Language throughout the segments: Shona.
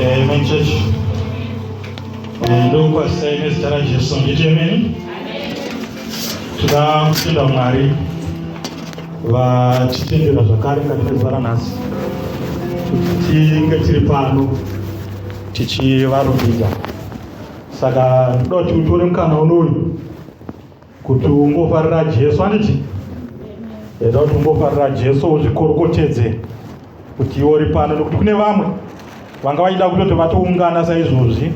Amen church. Ndokukwazisai nezita raJesu nditi amen. Toda kutenda Mwari vachitendera zvakare mukati mezuva ranhasi kuti tinge tiri pano tichivarumbidza. Saka ndoda kuti utore mukana unoyu kuti ungofarira Jesu handiti? Eda kuti ungofarira Jesu uzvikorokotedze kuti iwe uri pano nekuti kune vamwe vanga vachida kutoti vatoungana saizvozvi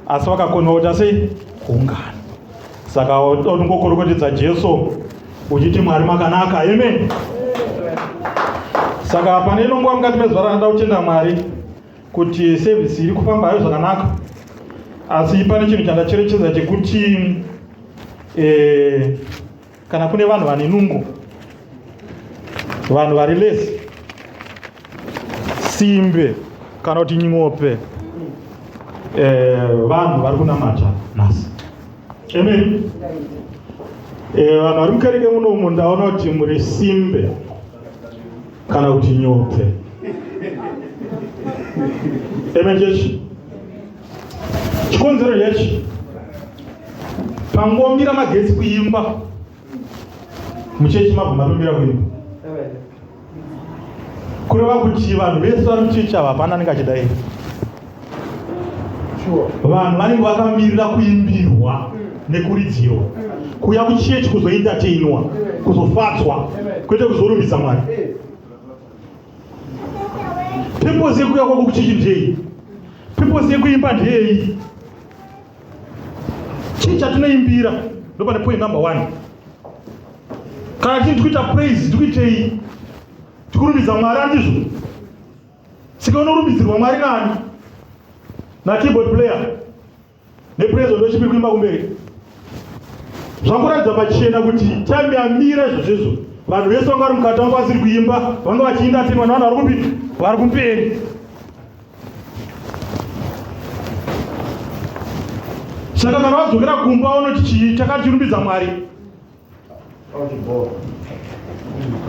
asi vakakonwa kuita sei kuungana. Saka oda kuti ungokorokotedza Jesu uchiti Mwari makanaka. Amen. Saka pane ino nguva mukati mezuva ranoda kutenda Mwari kuti service iri kufamba hayo zvakanaka asi pane chinhu chandacherechedza chekuti eh, kana kune vanhu vane nungo vanhu vari lesi simbe kana kuti nyope eh, vanhu vari kunamata nhasi amen eh, vanhu vari mukereke munomu ndaona kuti muri simbe kana kuti nyope amen chechi chikonzero chechi pangomira magetsi kuimba muchechi mabva matomira kuimba kureva kuti vanhu vese vari muchechi ava hapana anenge achida vanhu vanenge vakamirira kuimbirwa nekuridzirwa kuuya kuchechi kuzoentertainwa kuzofadzwa kwete kuzorumbidza mwari purpose yekuuya kwako kuchechi ndeyei purpose yekuimba ndeyei chii chatinoimbira ndopane point number one kana chii tikuita praise tikuitei tikurumbidza mwari andizvo Saka unorumbidzirwa Mwari nani? Na keyboard player. Nepraise ndochipi kuimba kumberi. Zvakuratidza pachena kuti time yamira izvo zvezvo. Vanhu vese vanga vari mukati vanga vasiri kuimba, vanga vachiinda tini vanhu vari kupi? Vari kumberi. Saka kana vadzokera kumba unoti chii chakachirumbidza Mwari?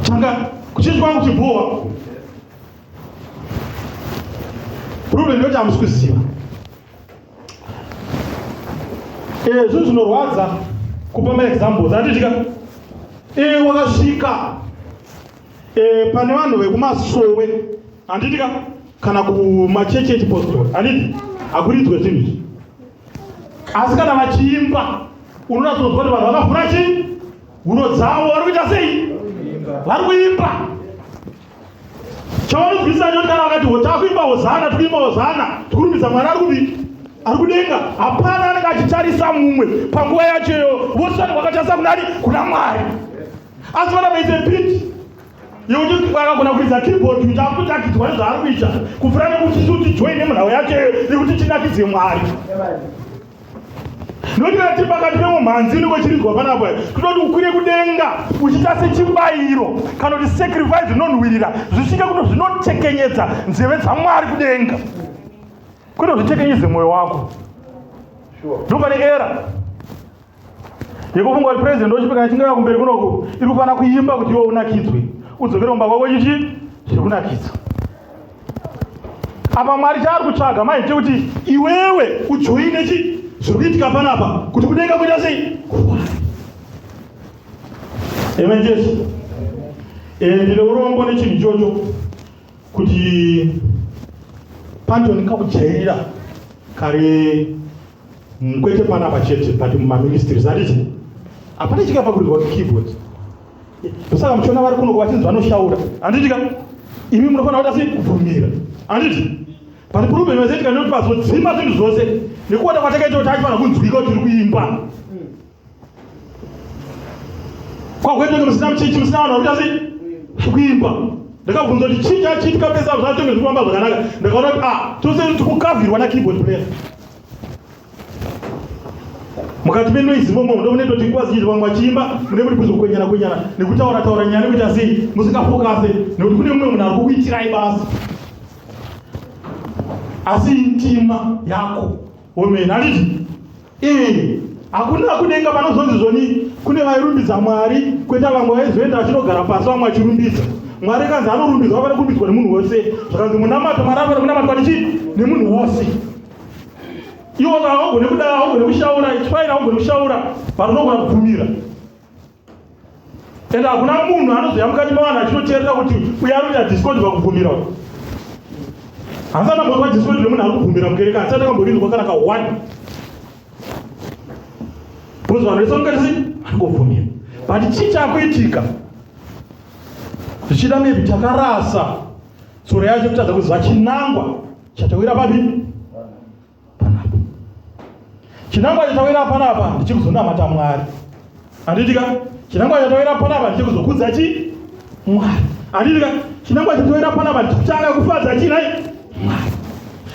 Changa kuchechi kwangu chibhowa. Problem ndoti hamusi kuziva. Eh, zvinhu zvinorwadza kupa maexamples handitika eh, wakasvika eh, pane vanhu vekumasowe handitika kana kumachechi echipostori handiti hakuridzwe zvinhu izvi asi kana vachiimba unonatsonzwa kuti vanhu vakavhura chii huro dzavo vari kuita sei vari kuimba chavanobvisa choti kana vakati takuimba hozana tikuimba hozana tikurumbidza mwari ari kupi ari kudenga hapana anenge achitarisa mumwe panguva yachoyo vose vanenge vakatarisa kunani kuna mwari asi vana vaise piti yekuti akagona kuridza keyboard kuti akutotakidzwa nezvaari kuita kupfuura nekuti isu tijoine munhau yacho yekuti tinakidze mwari nokuti kana tiri pakati pemumhanzi unenge uchiridzwa panapa tinoti ukwire kudenga uchiita sechibayiro kana kuti sacrifice zvinonhuwirira zvisvike kuno zvinotekenyedza nzeve dzamwari kudenga kwete zvitekenyedze mwoyo wako ndopane era yekufunga kuti president wochipi kana chinge kumberi kunoku iri kufanira kuimba kuti iwe unakidzwe udzokere kumba kwako chichi zviri kunakidza apa mwari chaari kutsvaga manje chekuti iwewe ujoine chi zviri kuitika panapa kuti kudenga kuita sei kurwara amen jesu eh, ndine urombo nechinhu ichocho kuti pantoni kakujairira kare Mm, kwete panapa chete but mumaministries handiti hapana chikapa kuridzwa keyboard ndosaka muchiona vari kuno vachinzi vanoshaura handiti ka imi munofanira kuita sei kubvumira handiti but problem yazoitika ndekuti vazodzima zvinhu zvose nekuona kwatakaita kuti achifanira kunzwika kuti tiri kuimba kwakuita musina muchechi musina vanhu vari kuita sei kuimba ndakabvunza kuti chii chachiitika pese apo zvacho zvekufamba zvakanaka ndakaona kuti ah tose tikukavhirwa nakeyboard player mukati menoise imomo ndomunoita kuti nguva zhinji vamwe vachiimba mune muri kuzokwenyana kwenyana nekutaura taura nyaya nekuita sei musingafokase nekuti kune mumwe munhu ari kukuitirai basa asi ndima yako omene handiti Ee, hakuna kudenga panozonzi zvoni kune vairumbidza Mwari kwete vamwe vaizoenda vachinogara pasi vamwe vachirumbidza. Mwari kanzi anorumbidzwa, anofanira kurumbidzwa nemunhu wose. Zvakanzi munamato, Mwari anofanira kunamatwa nechii? Nemunhu wose. Iwo haugone kuda, haugone kushaura, it's fine, haugone kushaura, but unogona kubvumira. Ende hakuna munhu anozoya mukati mevanhu achinoteerera kuti uyo ari kuita discord pakubvumira uyu. Handisati ndambonzwa discord remunhu ari kubvumira mukereke, handisati ndakamborinzwa kana ka one. Because vanhu vese vanongati sei? Vanongobvumira. But chii chakuitika? Zvichida maybe takarasa tsoro yacho kutadza kuziva chinangwa chatawira papi? Panapa. Chinangwa chatawira panapa ndechekuzonamata Mwari. Handiti ka? Chinangwa chatawira panapa ndechekuzokudza chi? Mwari. Handiti ka? Chinangwa chatawira panapa ndechekutanga kufadza chi nhai? Mwari.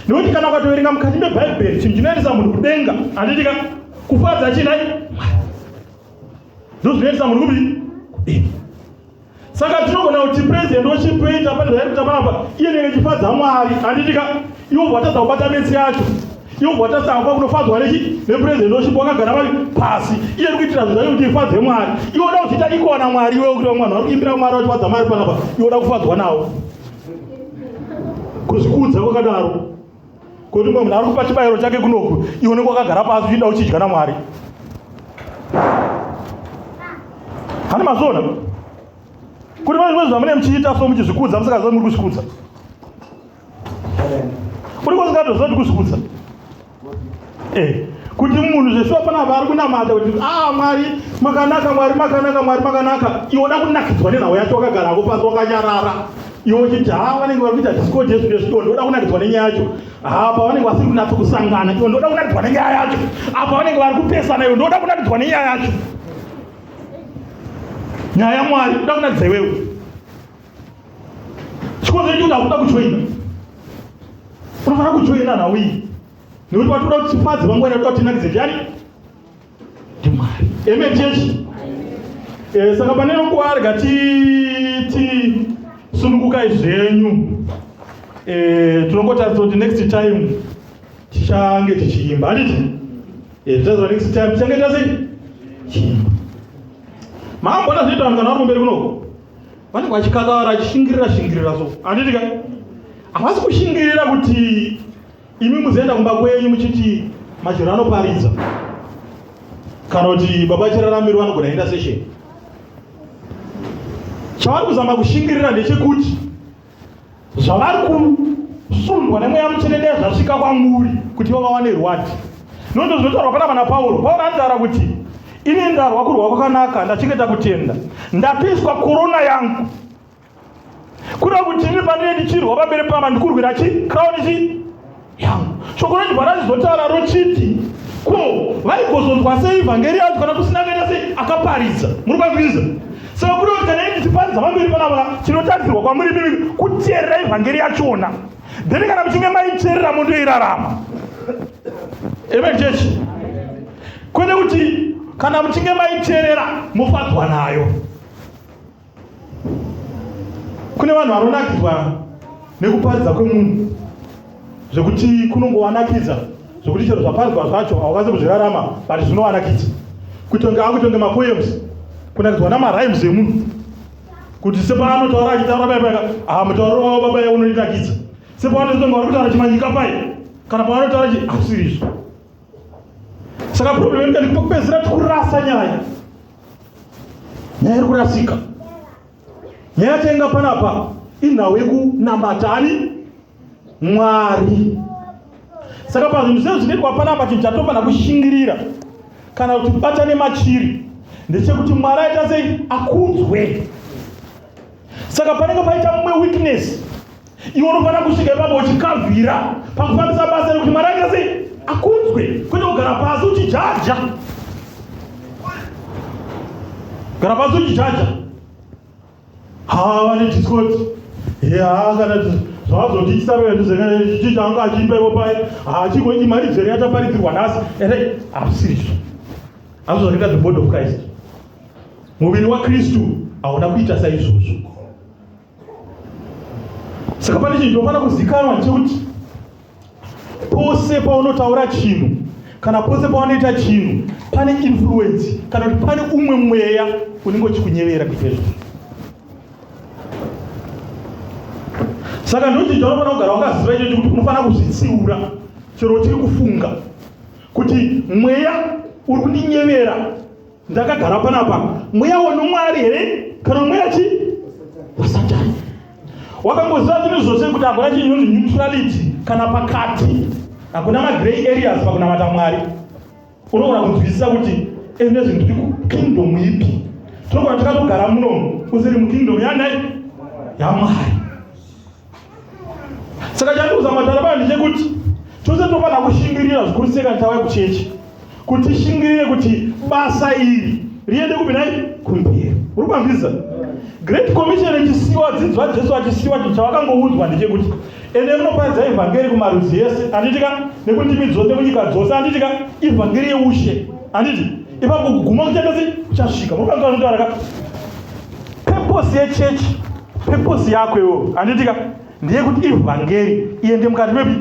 Nekuti kana ukatoverenga mukati meBhaibheri chinhu chinoendesa munhu kudenga, handiti ka? Kufadza chi nhai? Mwari. Ndozvinoendesa munhu kupi? Kudenga. Saka tinogona kuti president wechipoita pane zvaari kuita panapa, iye nenge chifadza Mwari, handiti ka? Iwo bwatadza kubata metsi yacho, iwo bwatadza kupa kunofadzwa nechi nepresident wechipo wakagara vari pasi, iye ari kuitira zvinhu zvacho kuti ifadze Mwari. Iwe uda kuzviita iko na Mwari iwe kuti vamwe vanhu vari kuimbira Mwari vachifadza Mwari panapa, iwe uda kufadzwa nawo. Kuzvikudza kwakadaro. Kuti mumwe munhu ari kupa chibayiro chake kunoku, iwe unenge wakagara pasi uchida uchidya naMwari. Hani mazviona? Kuti pane zvimwe zvamune muchiita so muchizvikudza musikazivi muri kuzvikudza. Uri kusingatoziva kuti kuzvikudza. Eh, kuti munhu zveshuwa panapa ari kunamata kuti ah Mwari makanaka, Mwari makanaka, Mwari makanaka. Iwe uda kunakidzwa nenhau yacho wakagarako pasi wakanyarara. Iwe uchiti ha vanenge vari kuita discord yezvinhu zvezvido, ndoda kunakidzwa nenyaya yacho. Ha pavanenge vasiri kunatso kusangana, iwe ndoda kunakidzwa nenyaya yacho. Apa vanenge vari kupesana, iwe ndoda kunakidzwa nenyaya yacho. Nyaya yaMwari uda kunakidza iwewe. Chikonzero chekuti hakuda kujoina. Unofanira kujoina nhau iyi. Nekuti watoda kuti tifadze vangwani vatoda kuti tinakidze ndiani? NdiMwari. Amen church. Eh, saka pane nguva rega titi sunungukai zvenyu. Eh, tinongotarisa kuti next time tichange tichiimba handiti? Eh, tichaziva next time tichange tasei? Chiimba. Maambona zvinoita vanhu kana vari kumberi kunoko? Vanenge vachikakavara vachishingirira shingirira so. Handiti ka? Havasi kushingirira kuti imi muzoenda kumba kwenyu muchiti machero anoparidza kana kuti baba chiraramiro vanogona intercession. Chavari kuzama kushingirira ndechekuti zvavari kusundwa nemweya mutsvene dai zvasvika kwamuri kuti ivo vawane rwadi. Nondo zvinotaurwa panapa naPauro. Pauro anotaura kuti ini ndarwa kurwa kwakanaka, ndachengeta kutenda, ndapiswa korona yangu. Kureva kuti ini pandine ndichirwa pamberi pama ndikurwira chi crown chi yangu. Shoko rechibva rachizotaura rochiti ko vaigozonzwa sei vhangeri yacho kana kusina akaita sei akaparidza. Muri kwanzwisisa? Saka kureva kuti kana ini ndichiparidza pamberi panapa chinotarisirwa kwamuri mimi kuteerera ivhangeri yachona. Then kana muchinge maiteerera mondoirarama. Amen church. Kwete kuti kana muchinge maiteerera mofadzwa nayo. Kune vanhu vanonakidzwa nekuparidza kwemunhu zvekuti kunongovanakidza zvekuti chero zvaparidzwa zvacho haukwanisi kuzvirarama but zvinovanakidza. Kutonge akutonge mapoems kunakidzwa namarhymes emunhu kuti sepaanotaura achitaura paya paya ah mutauriro wavo baba ya unondinakidza sepaanotonga vari kutaura chimanyika paya kana paanotaura chi hazvisirizvo. Saka problem yedu ndikupedzisira tikurasa nyaya. Nyaya iri kurasika. Nyaya yatenga panapa inhau yekunamata ani? Mwari. Saka pazvinhu zvese zvinoitwa panapa chinhu chatofanira kushingirira kana kuti kubatane machiri ndechekuti Mwari aita sei? Akudzwe. Saka panenge paita mumwe weakness iwe unofanira kusvika ipapo uchikavhira pakufambisa basa rekuti Mwari aita sei? Akudzwe, kwete kugara pasi uchijaja. Gara pasi uchijaja. Ha, vane discord. Ya, kana zvavazondiitisa chicha anga achiimba ivo paye. Ha, chiko imaridzero yataparidzirwa nhasi. Ere, hazvisirizvo. Hazvo zvakaita the body of Christ. Muviri waKristu hauna kuita saizvozvo. Saka pane chinhu chinofanira kuzikanwa chekuti pose paunotaura chinhu kana pose paunoita chinhu pane influence kana kuti pane umwe mweya unenge uchikunyevera kuita izvozvo. Saka ndochinhu chaunofanira kugara wakaziva ichocho kuti unofanira kuzvitsiura chero uchiri kufunga kuti mweya uri kundinyevera ndakagara panapa mweya wonomwari here kana mweya chi wasatani. Wakangoziva zvinhu zvose kuti hakuna chinhu chinonzi neutrality kana pakati, hakuna magrey areas pakunamata Mwari. Unogona kunzwisisa kuti ende zvinhu tiri kukingdom ipi. Tinogona takatogara munomu usiri mukingdom yanai yaMwari. Saka chandikuza matara pano ndechekuti tose tinofanira kushingirira zvikuru sei kana tauya kuchechi, kuti tishingirire kuti basa iri riende kupi nai kumberi. Uri kuanzwisisa? Great Commission ichisiwa, vadzidzi vaJesu vachisiwa, chinhu chavakangoudzwa ndechekuti ende munoparidza evhangeri kumarudzi ese, handiti ka, nekundimi dzose nekunyika dzose, handiti ka, ivhangeri yeushe, handiti? Ipapo kuguma kuchaita sei? Kuchasvika. Muri kuanzwa zvandinotaura ka? Purpose yechechi, purpose yako iwewe, handiti ka, ndeyekuti ivhangeri iende mukati mepi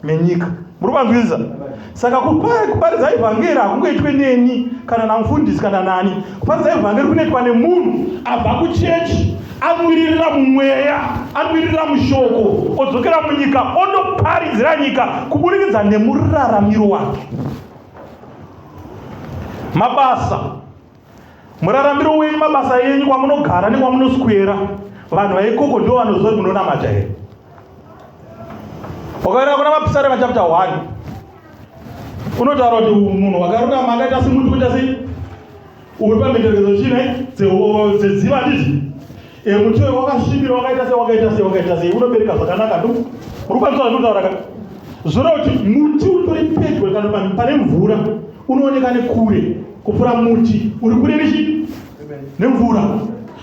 menyika. Muri kuanzwisisa? Saka kuparidza ivhangeri hakungoitwe neni kana namufundisi kana nani. Kuparidza ivhangeri kunoitwa nemunhu abva kuchechi, anwiririra mumweya, anwiririra mushoko, odzokera munyika ondoparidzira nyika kuburikidza nemuraramiro wake. Mabasa, muraramiro wenyu, mabasa enyu, kwamunogara nekwamunoswera, vanhu vaikoko ndo vanoziva kuti munonamata here. Wakaenda kuna Mapisarema chapter 1 unotaura kuti munhu wakarurama akaita semuti kuita sei uri pamhenderekedzo chine dzedziva, handiti? Muti uyo wakasvibira, wakaita sei, wakaita sei, wakaita sei, unobereka zvakanaka. Ndo uri kwanisa zvandinotaura ka? Zvoreva kuti muti utori pedyo kana pane mvura unooneka nekure kupfuura muti uri kure nechi nemvura.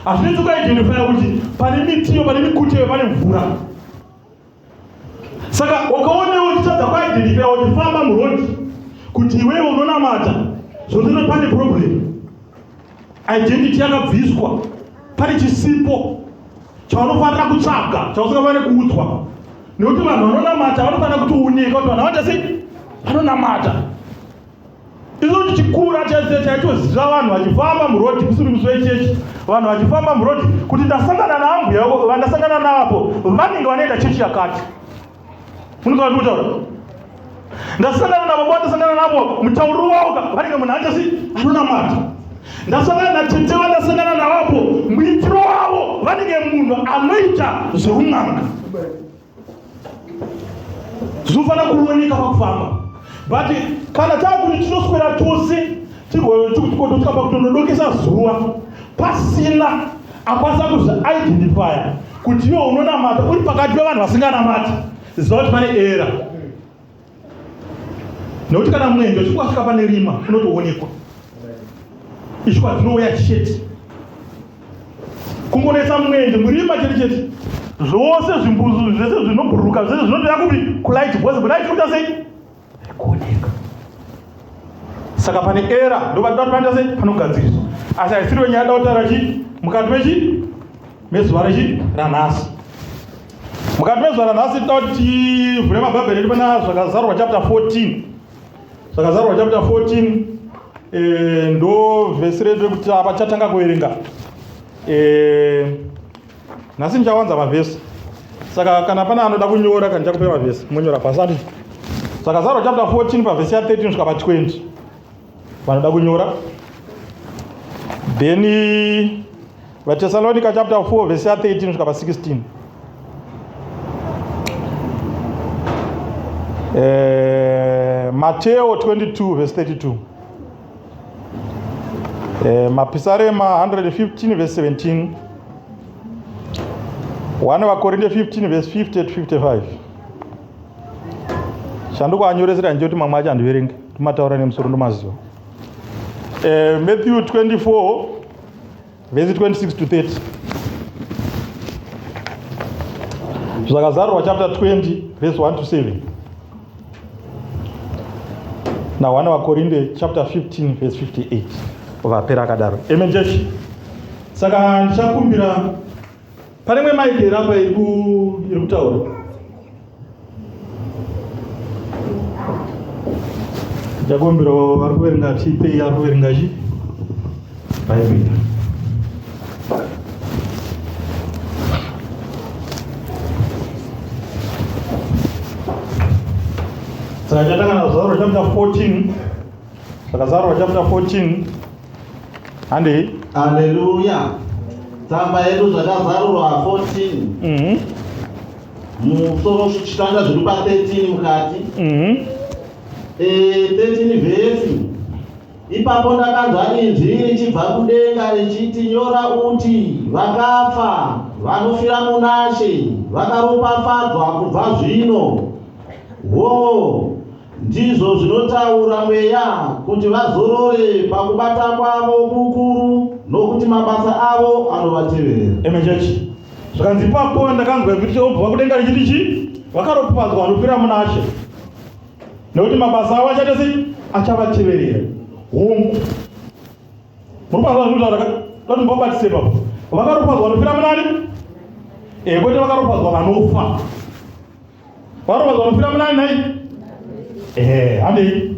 Hazvinetsi kuidentifya kuti pane mitiyo, pane mikuteyo, pane mvura. Saka wakaonewo uchitadza kuidentifya uchifamba muroad kuti iwewe unonamata, zvotona pane problem. Identity yakabviswa, pane chisipo chaunofanira kutsvaga chausingafaniri kuudzwa, nekuti vanhu vanonamata vanofanira kutooneka kuti vanhu vanoita sei, vanonamata. Isu tichikura chese chaitoziva vanhu vachifamba muroad kusiri musi wechechi, vanhu vachifamba muroad kuti ndasangana naambuya vandasangana navapo vanenge vanoenda chechi yakati. Munonzwa ndikutaura? Ndasangana navo vandasangana navo mutauriro wavo ka vanenge munhu achasi anonamata. Ndasangana natete vandasangana navapo muitiro wavo vanenge munhu anoita zveun'anga. Zvinofanira kuoneka pakufamba, but kana taakuti tinoswera tose tigotosvika pakutonodokesa zuva pasina akwanisa kuzviidentifya kuti iwe unonamata uri pakati pevanhu vasinganamati, ziva kuti pane era. Nekuti kana mwenje uchikwasvika pane rima unotoonekwa, ishwa dzinouya chete kungonetsa mwenje murima chete chete, zvose zvimbuzu zvese zvinobhururuka zvese zvinotoya kupi? Kulight, because kulight kuita sei? Kuoneka. Saka pane era ndopanoda kuti panoita sei? Panogadziriswa. Asi haisiriyo nyaya da kutaura chi mukati mechi mezuva rechi ranhasi. Mukati mezuva ranhasi toda kuti tivhure mabhabheri edu pana Zvakazarurwa chapter 14. Zvakazarurwa chapter 14 ndo vhesi redu rekuti apa chatanga kuverenga. Nhasi ndichawanza mavhesi, saka kana pane anoda kunyora, kana ndichakupa mavhesi monyora pasi. Ati Zvakazarurwa chapter 14 pavhesi ya 13 kusvika pa 20, vanoda kunyora. Then VaTesalonica chapter 4 vhesi ya 13 kusvika pa 16. Mateo 22 verse 32. Mapisarema 115 verse 17. 1 VaKorinte 15 verse 50 to 55. Shanduko anyoresera nje kuti mamwe acho handiverenge, tomataura nemusoro ndomaziva. Matthew 24 verse 26 to 30. Zvakazarurwa chapter 20 verse 1 to 7. Na 1 VaKorinte chapter 15 verse 58. Vapera akadaro. Amen church. Saka ndichakumbira pane imwe mic here apa iri kutaura? Ndichakumbira vari kuverenga tipei ari kuverenga chi Bhaibheri. Saka chatanga nazvazarurwa chapter 14. Zvakazarurwa chapter 14. Handei. Haleluya. Tsamba yedu zvakazarurwa 14. Musoro chitanga zviri pa 13 mukati. 13 vhesi. Ipapo ndakanzwa inzwi richibva kudenga richiti, Nyora uti, Vakafa vanofira munaShe vakaropafadzwa kubva zvino. Hoo, ndizvo zvinotaura Mweya, kuti vazorore pakubata kwavo kukuru, nokuti mabasa avo anovateverera. Amen church. Zvikanzi ipapo ndakanzwa inzwi richobva kudenga richiti chii? Vakaropafadzwa vanofira munaShe. Nekuti mabasa avo achaita sei? Achavateverera. Hongu. Muri kwanzwa zvinotaura ka? Dati mbobatise ipapo. Vakaropafadzwa vanofira munani? Eh, kwete vakaropafadzwa vanofa. Vakaropafadzwa vanofira munani nhai? Eh, handei.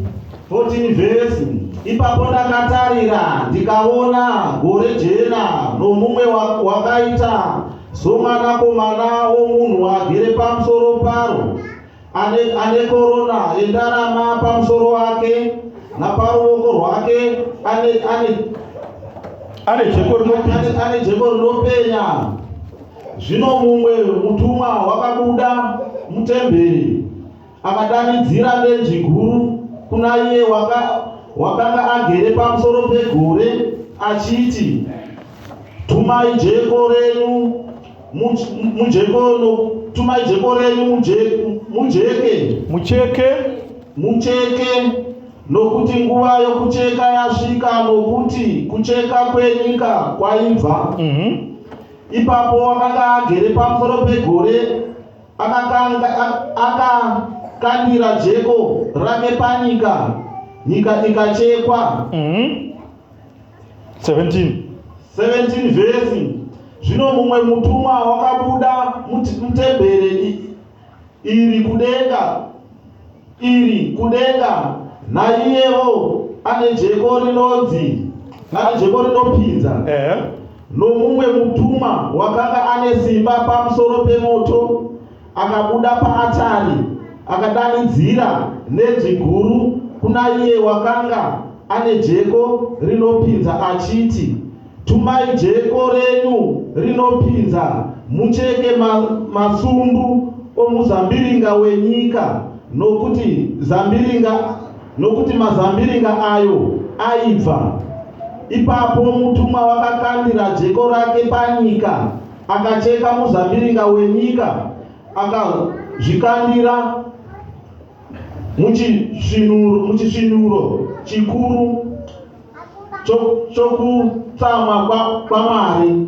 14 vhesi. Ipapo ndakatarira ndikaona gore jena nomumwe wakaita somwanakomana womunhu agere pamusoro paro, ane, ane korona yendarama pamusoro wake naparuoko rwake ane, ane, ane jeko rinopenya, ane jeko rinopenya. Zvino mumwe mutumwa wakabuda mutemberi akadanidzira nenzwi guru kuna iye wakanga agere pamusoro pegore achiti, Tumai jeko renyu mujeko no, tumai jeko renyu mujeke mucheke mucheke nokuti nguva yokucheka yasvika, nokuti kucheka kwenyika kwaibva. Ipapo wakanga agere pamusoro pegore akakandira jeko rake panyika, nyika ikachekwa. 17. 17 vhesi. Zvino mumwe mutumwa wakabuda mutembere iri kudenga, iri kudenga, naiyewo ane jeko rinonzi ane jeko rinopinza. Nomumwe mutumwa wakanga ane simba pamusoro pemoto akabuda paatari, akadanidzira nenzwi guru kuna iye wakanga ane jeko rinopinza achiti, Tumai jeko renyu rinopinza, mucheke masumbu omuzambiringa wenyika, nokuti zambiringa, nokuti mazambiringa ayo aibva. Ipapo mutumwa wakakandira jeko rake panyika, akacheka muzambiringa wenyika, akazvikandira muchisvinuro chikuru chokutsamwa kwaMwari.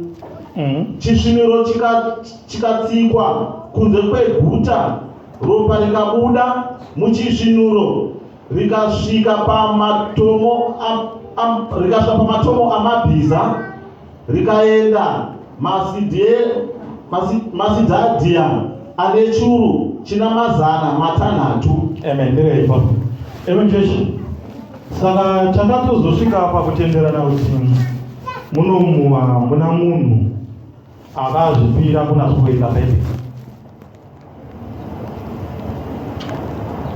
Chisvinuro chikatsikwa kunze kweguta, ropa rikabuda muchisvinuro rikasvika pamatomo amabhiza, rikaenda masidhadhia ane churu china 600. Amen. Ndere ipapo. Amen church. Saka takatozosvika pakutenderana kuti munomu hamuna munhu akazvipira kunatsokuverenga Bhaibheri.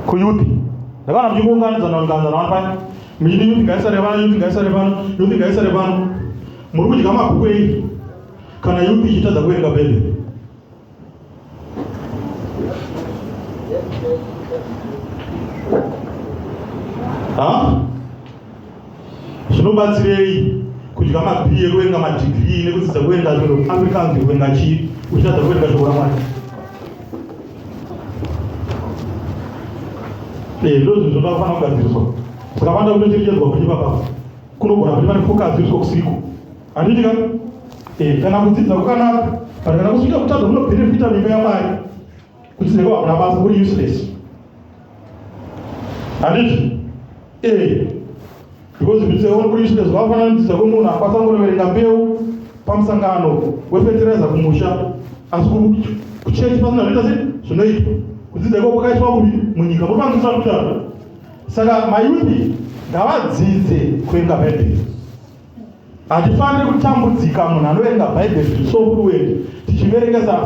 Kuyouth ndakaona muchingounganidzana unganidzana vanhu pano muchiti youth ngaisare pano, youth ngaisare pano, youth ngaisare pano. Muri kudya mabhuku ei kana youth ichitadza kuverenga Bhaibheri? Ha? Zvinobatsirei kudya mabhii ekuverenga madhigirii nekudzidza kuverenga zvinhu Afrikaans kuverenga chii uchitadza kuverenga shoko raMwari? Ndo zvinhu zvinoda kufanira kugadziriswa. Saka vanoda kutocherechedzwa kuti ipapa kunogona kuti pane focus yoiswa kusiko. Handiti ka? Kana kudzidza kwakanaka, but kana kusvika kutadza kunobhenefita mimba yaMwari, kudzidza kwako hakuna basa, kuri useless. Handiti? Because kudzidza kwako kuri useless, kwakafanana nekudzidza kwemunhu akwanisa kungonoverenga mbeu pamusangano wefetiraiza kumusha, asi kuchechi pasina zvinoita sei zvinoitwa. Kudzidza ikoko kwakaiswa kupi? Munyika. Muri panzwisisa kudaro? Saka mayuthi ngavadzidze kuverenga Bhaibheri. Hatifaniri kutambudzika munhu anoverenga Bhaibheri zviri so fluent tichiverengesa.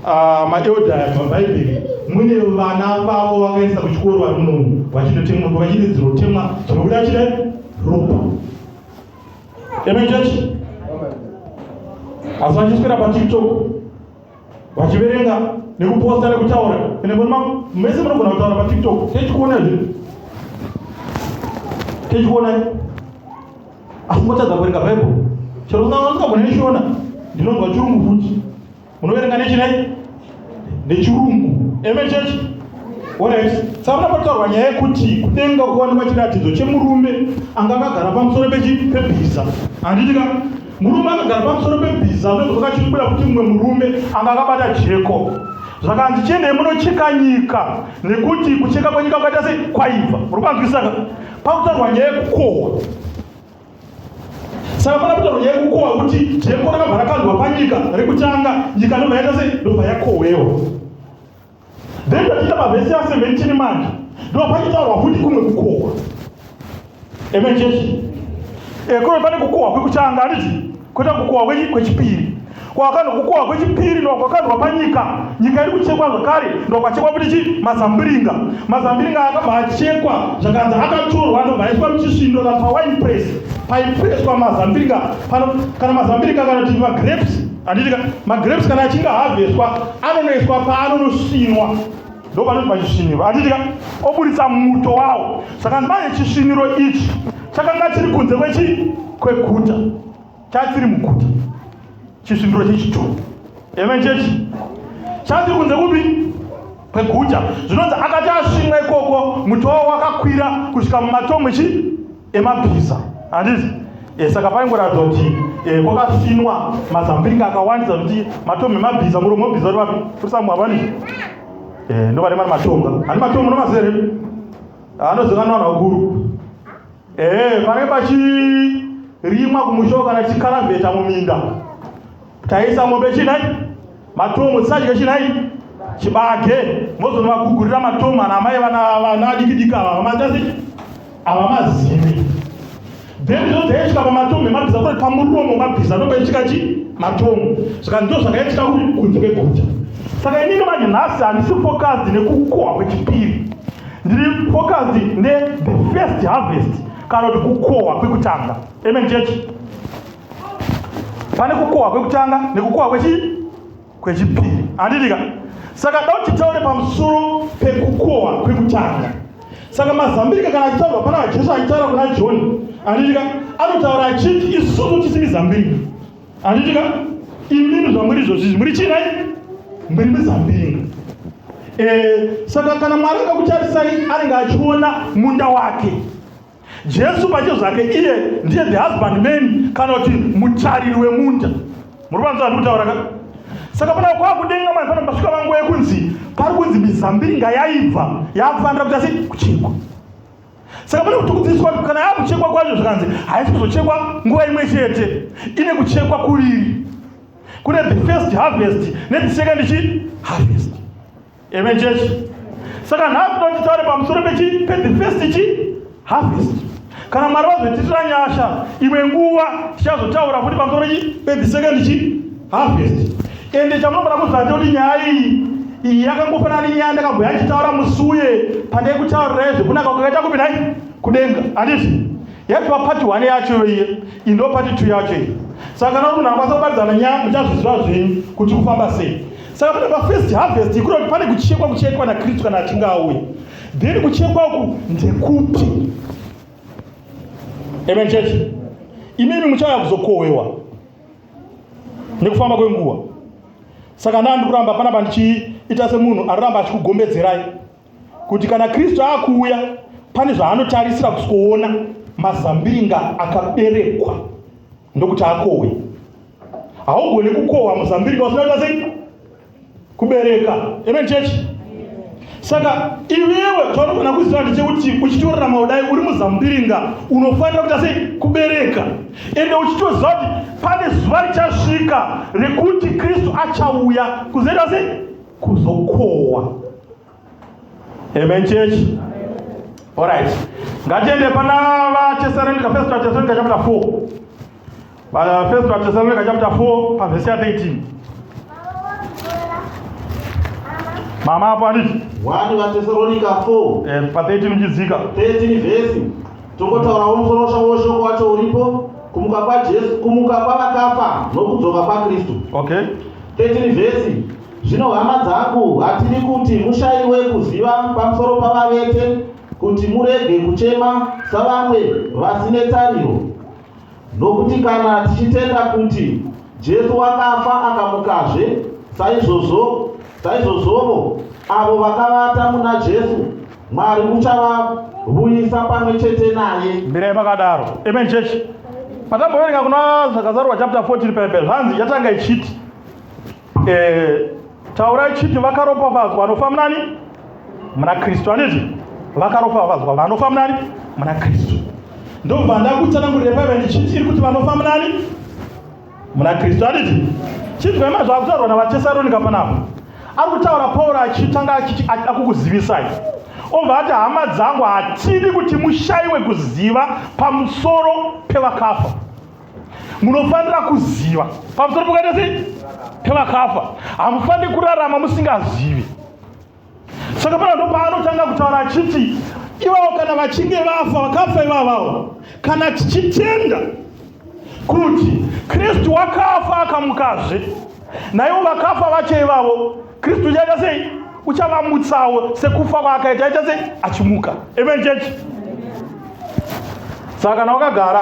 Maelder aya pabhaibheri mune vana vavo vakaendesa kuchikoro vari munomu vachinotemwa vachiti dzinotemwa dzinobuda chidai ropa. Amen church. Asi vachiswera paTikTok vachiverenga nekuposta nekutaura ende mese munogona kutaura paTikTok techikuona zvinhu techikuona asi motadza kuverenga Bible chero usingagone neshona ndinonzwa chirungu futi. Munoverenga nechinai? Nechirungu. Amen church. Alright. Saka panotaurwa nyaya yekuti kudenga kuwanikwa chiratidzo chemurume anga akagara pamusoro pebhiza. Handiti ka? Murume akagara pamusoro pebhiza ndozvoka chibuda kuti mumwe murume anga akabata jeko. Zvakanzi chiendei munocheka nyika nekuti kucheka kwenyika kwaita sei? Kwaibva. Muri kuanzwisisa ka? Pakutaurwa nyaya yekukohwa. Saka pana kutaura nyaya yekukohwa kuti jeko rakabva rakandwa panyika rekutanga, nyika ndobva yaita sei? Ndobva yakohwewa. Then tatiita mavhesi ya 17 manje ndobva pachitaurwa futi kumwe kukohwa. Amen church. Eh, kuno pane kukohwa kwekutanga handiti? Kweta kukohwa kwechipiri. Kwakandwa kukohwa kwechipiri ndokwakandwa panyika. Nyika iri kuchekwa zvakare ndokwachekwa futi chi mazambiringa. Mazambiringa akabva achekwa zvakanzi akatorwa ndobva aiswa muchisvindo kana pawine press paipreswa mazambiringa pano kana mazambiringa kana kuti magrapes handiti ka magrapes kana achinge ahavheswa anonoiswa paanonosvinwa ndopanoti pachisviniro handiti ka oburitsa muto wawo saka manje chisviniro ichi chakanga chiri kunze kwechi kweguta chachiri muguta chisvindiro chechitoro amen chechi chachiri kunze kupi kweguta zvinonzi akati asvinwa ikoko mutowo wakakwira kusvika mumatomu chi emabhiza handiti e, saka paingoratidza kuti e, kwakasvinwa mazambiringa akawandisa kuti matomu emabhiza muromo webhiza uri vapi uri samwe havani e, ndovane mari matonga handi matomu nomaziva here anozikanwa vanhu vakuru Ehe, panenge pachirimwa kumusha kana chikaravheta muminda. Taisa mombe chinai? Matomo tisadye chinai? Chibage. Mozonovagugurira matomo ana amai vana vana diki diki ava vamatasi ava mazivi. Then zvodzaisvika pamatomo emabhiza kuri pamuromo mabhiza ndopaisvika chi matomo. Saka ndizvo zvakaitika kuri kunze kweguta. Saka inini manje nhasi handisi focused nekukohwa kwechipiri. Ndiri focused ne the first harvest kana kuti kukohwa kwekutanga. Amen church. Pane kukohwa kwekutanga nekukohwa kwechi kwechipiri. Handiti ka? Saka da kuti titaure pamusoro pekukohwa kwekutanga. Saka mazambirika kana achitaurwa pana Jesu achitaura kuna John, handiti ka? Anotaura achiti isusu tisi mizambirika. Handiti ka? Imimi zvamuri izvozvi muri chii nhai? Muri mizambiringa. Eh, saka kana Mwari akakutarisai anenge achiona munda wake. Jesu pache zvake iye ndiye the husband man kana kuti mutariri wemunda. Muri kuvanzwa zvandiri kutaura ka? Saka pana kwakudenga manje pano pasvika vanguva yekunzi pari kunzi mizambiringa yaibva yakufanira kuita sei kuchekwa. Saka pane kutukudziswa kuti kana yakuchekwa kwacho zvikanzi haisi kuzochekwa nguva imwe chete, ine kuchekwa kuviri. Kune the first harvest ne the second chi harvest. Amen church. Saka nhasi tinoda titaure pamusoro pechi pe the first chi harvest. Kana Mwari vazotiitira nyasha imwe nguva tichazotaura futi pamusoro pechi pe the second chi harvest. Ende chamunogona kuziva ndechekuti nyaya iyi iyi yakangofanana nenyaya ndakamboya ndichitaura musi uye pandaikutaurirai zvekunaka kwakaita kupi nhai kudenga handiti yaitwa pati one yacho iye iyi ndo pati two yacho iyi saka kana uri munhu anokwanisa kubatidzana nyaya muchazviziva zvenyu kuti kufamba sei saka pane pafirst harvest kureva kuti pane kuchekwa kuchaitwa nakristu kana achinge auya then kuchekwa uku ndekupi amen church imimi muchauya kuzokohwewa nekufamba kwenguva saka ndaa ndikuramba panapa ndichiita semunhu anoramba achikugombedzerai kuti kana kristu akuuya pane zvaanotarisira kusikoona mazambiringa akaberekwa ndokuti akohwe haugoni kukohwa muzambiringa usina kuita sei kubereka amen church saka iwewe chaunogona kuziva ndechekuti uchitorarama kudai uri muzambiringa unofanira kuita sei kubereka ende uchitoziva kuti pane zuva richasvika rekuti kristu achauya kuzoita sei kuzokohwa amen church alright ngatiende pana vatesaronika first vatesaronika chapter 4 First Thessalonica chapter 4 pavhesi ya 13. Mama apo handiti? 1 vaTesaronika 4. Pa 13 uchidzika. 13 vhesi. Tongotaurawo musoro weshoko wacho uripo, kumuka kwaJesu, kumuka kwavakafa nokudzoka kwaKristu. 13 vhesi. Zvino hama dzangu, hatidi kuti mushayiwe kuziva pamusoro pavavete, kuti murege kuchema savamwe vasine tariro. Nokuti kana tichitenda kuti Jesu wakafa akamukazve, saizvozvo saizvozvovo avo vakavata muna Jesu, Mwari uchavavuyisa pamwe chete naye. Mirai makadaro. Amen church. Patamboverenga kuna Zvakazarurwa chapter 14 pepe zvanzi yatanga ichiti taurai chiti vakaropafadzwa vanofa munani muna Kristu, handiti? Vakaropafadzwa vanofa munani muna Kristu. Ndobva ndakutsanangurira paive ndichiti iri kuti vanofa munani muna Kristu, handiti? Chinzwai mazvaakutaurwa navaTesaronika panapa. Ari kutaura Pauro achitanga achiti akukuzivisai, obva ati hama dzangu, hatidi kuti mushayiwe kuziva pamusoro pevakafa. Munofanira kuziva pamusoro pekaita sei pevakafa. Hamufaniri kurarama musingazivi. Saka pana ndopaanotanga kutaura achiti ivavo kana vachinge vafa, vakafa ivavavo, kana tichitenda kuti Kristu wakafa akamukazve, naivo vakafa vacho ivavo Kristu uchaita sei? Uchavamutsawo sekufa kwaakaita, aita sei? Achimuka. Amen church. Saka kana wakagara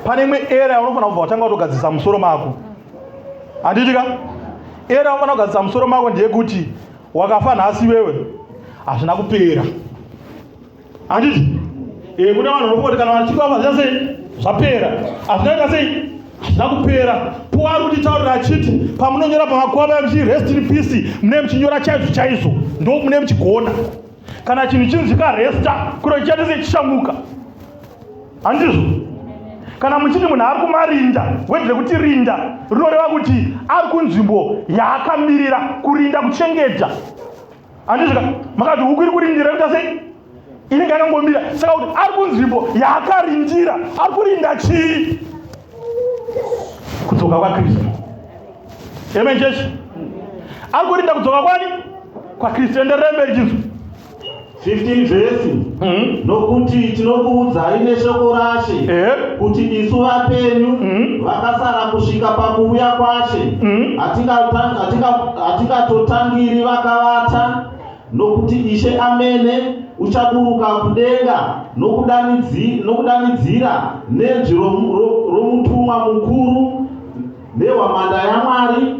pane imwe era yaunofanira kubva watanga kutogadzirisa musoro mako, handiti ka? Era yaunofanira kugadzirisa musoro mako ndeyekuti wakafa nhasi iwewe hazvina kupera, handiti? Kune vanhu vanofunga kuti kana vachinge vafa zvicha sei zvapera, hazvinaita sei, hazvina kupera. Paul ari kutitaurira achiti pamunonyora pamakuva paya muchi rest in peace, mune muchinyora chaizvo chaizvo, ndo mune muchigona. Kana chinhu chinzi chikaresta kuro chichaita sei? Chichamuka, handizvo? Kana muchiti munhu ari kumarinda, wedhi rekuti rinda rinoreva kuti ari kunzvimbo yaakamirira kurinda, kuchengeta, handizvo? Makati huku iri kurindira kuita sei? Inenge yakangomira. Saka kuti ari kunzvimbo yaakarindira, ari kurinda chii? Kudzoka kwaKristu. Amen church. Ari kurinda kudzoka kwani? KwaKristu. Enderera mberi chinzwa. 15 vhesi. Nokuti tinokuudzai neshoko raShe kuti isu vapenyu vakasara kusvika pakuuya kwaShe hatingatotangiri vakavata, nokuti Ishe amene uchaburuka kudenga nokudanidzira nenzwi romutumwa mukuru nehwamanda yaMwari,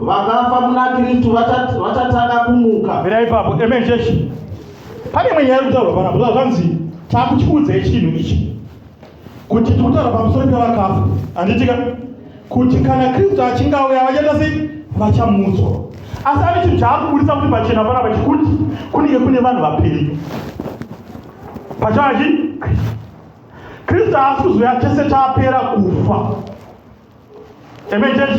vakafa muna Kristu vachatanga kumuka. Mira ipapo. Amen church. Pane imwe nyaya iri kutaurwa panapa. Zvanzi takuchiudzai chinhu ichi kuti tikutaura pamusoro pevakafa, handitika? Kuti kana Kristu achinge auya vachaita sei? Vachamutswa. Asi ane chinhu chaari kuburitsa kuti pachena panapa chikuti kunenge kune vanhu vapenyu pachachi Kristu. Kristu haasi kuzouya tese tapera kufa. Amen church.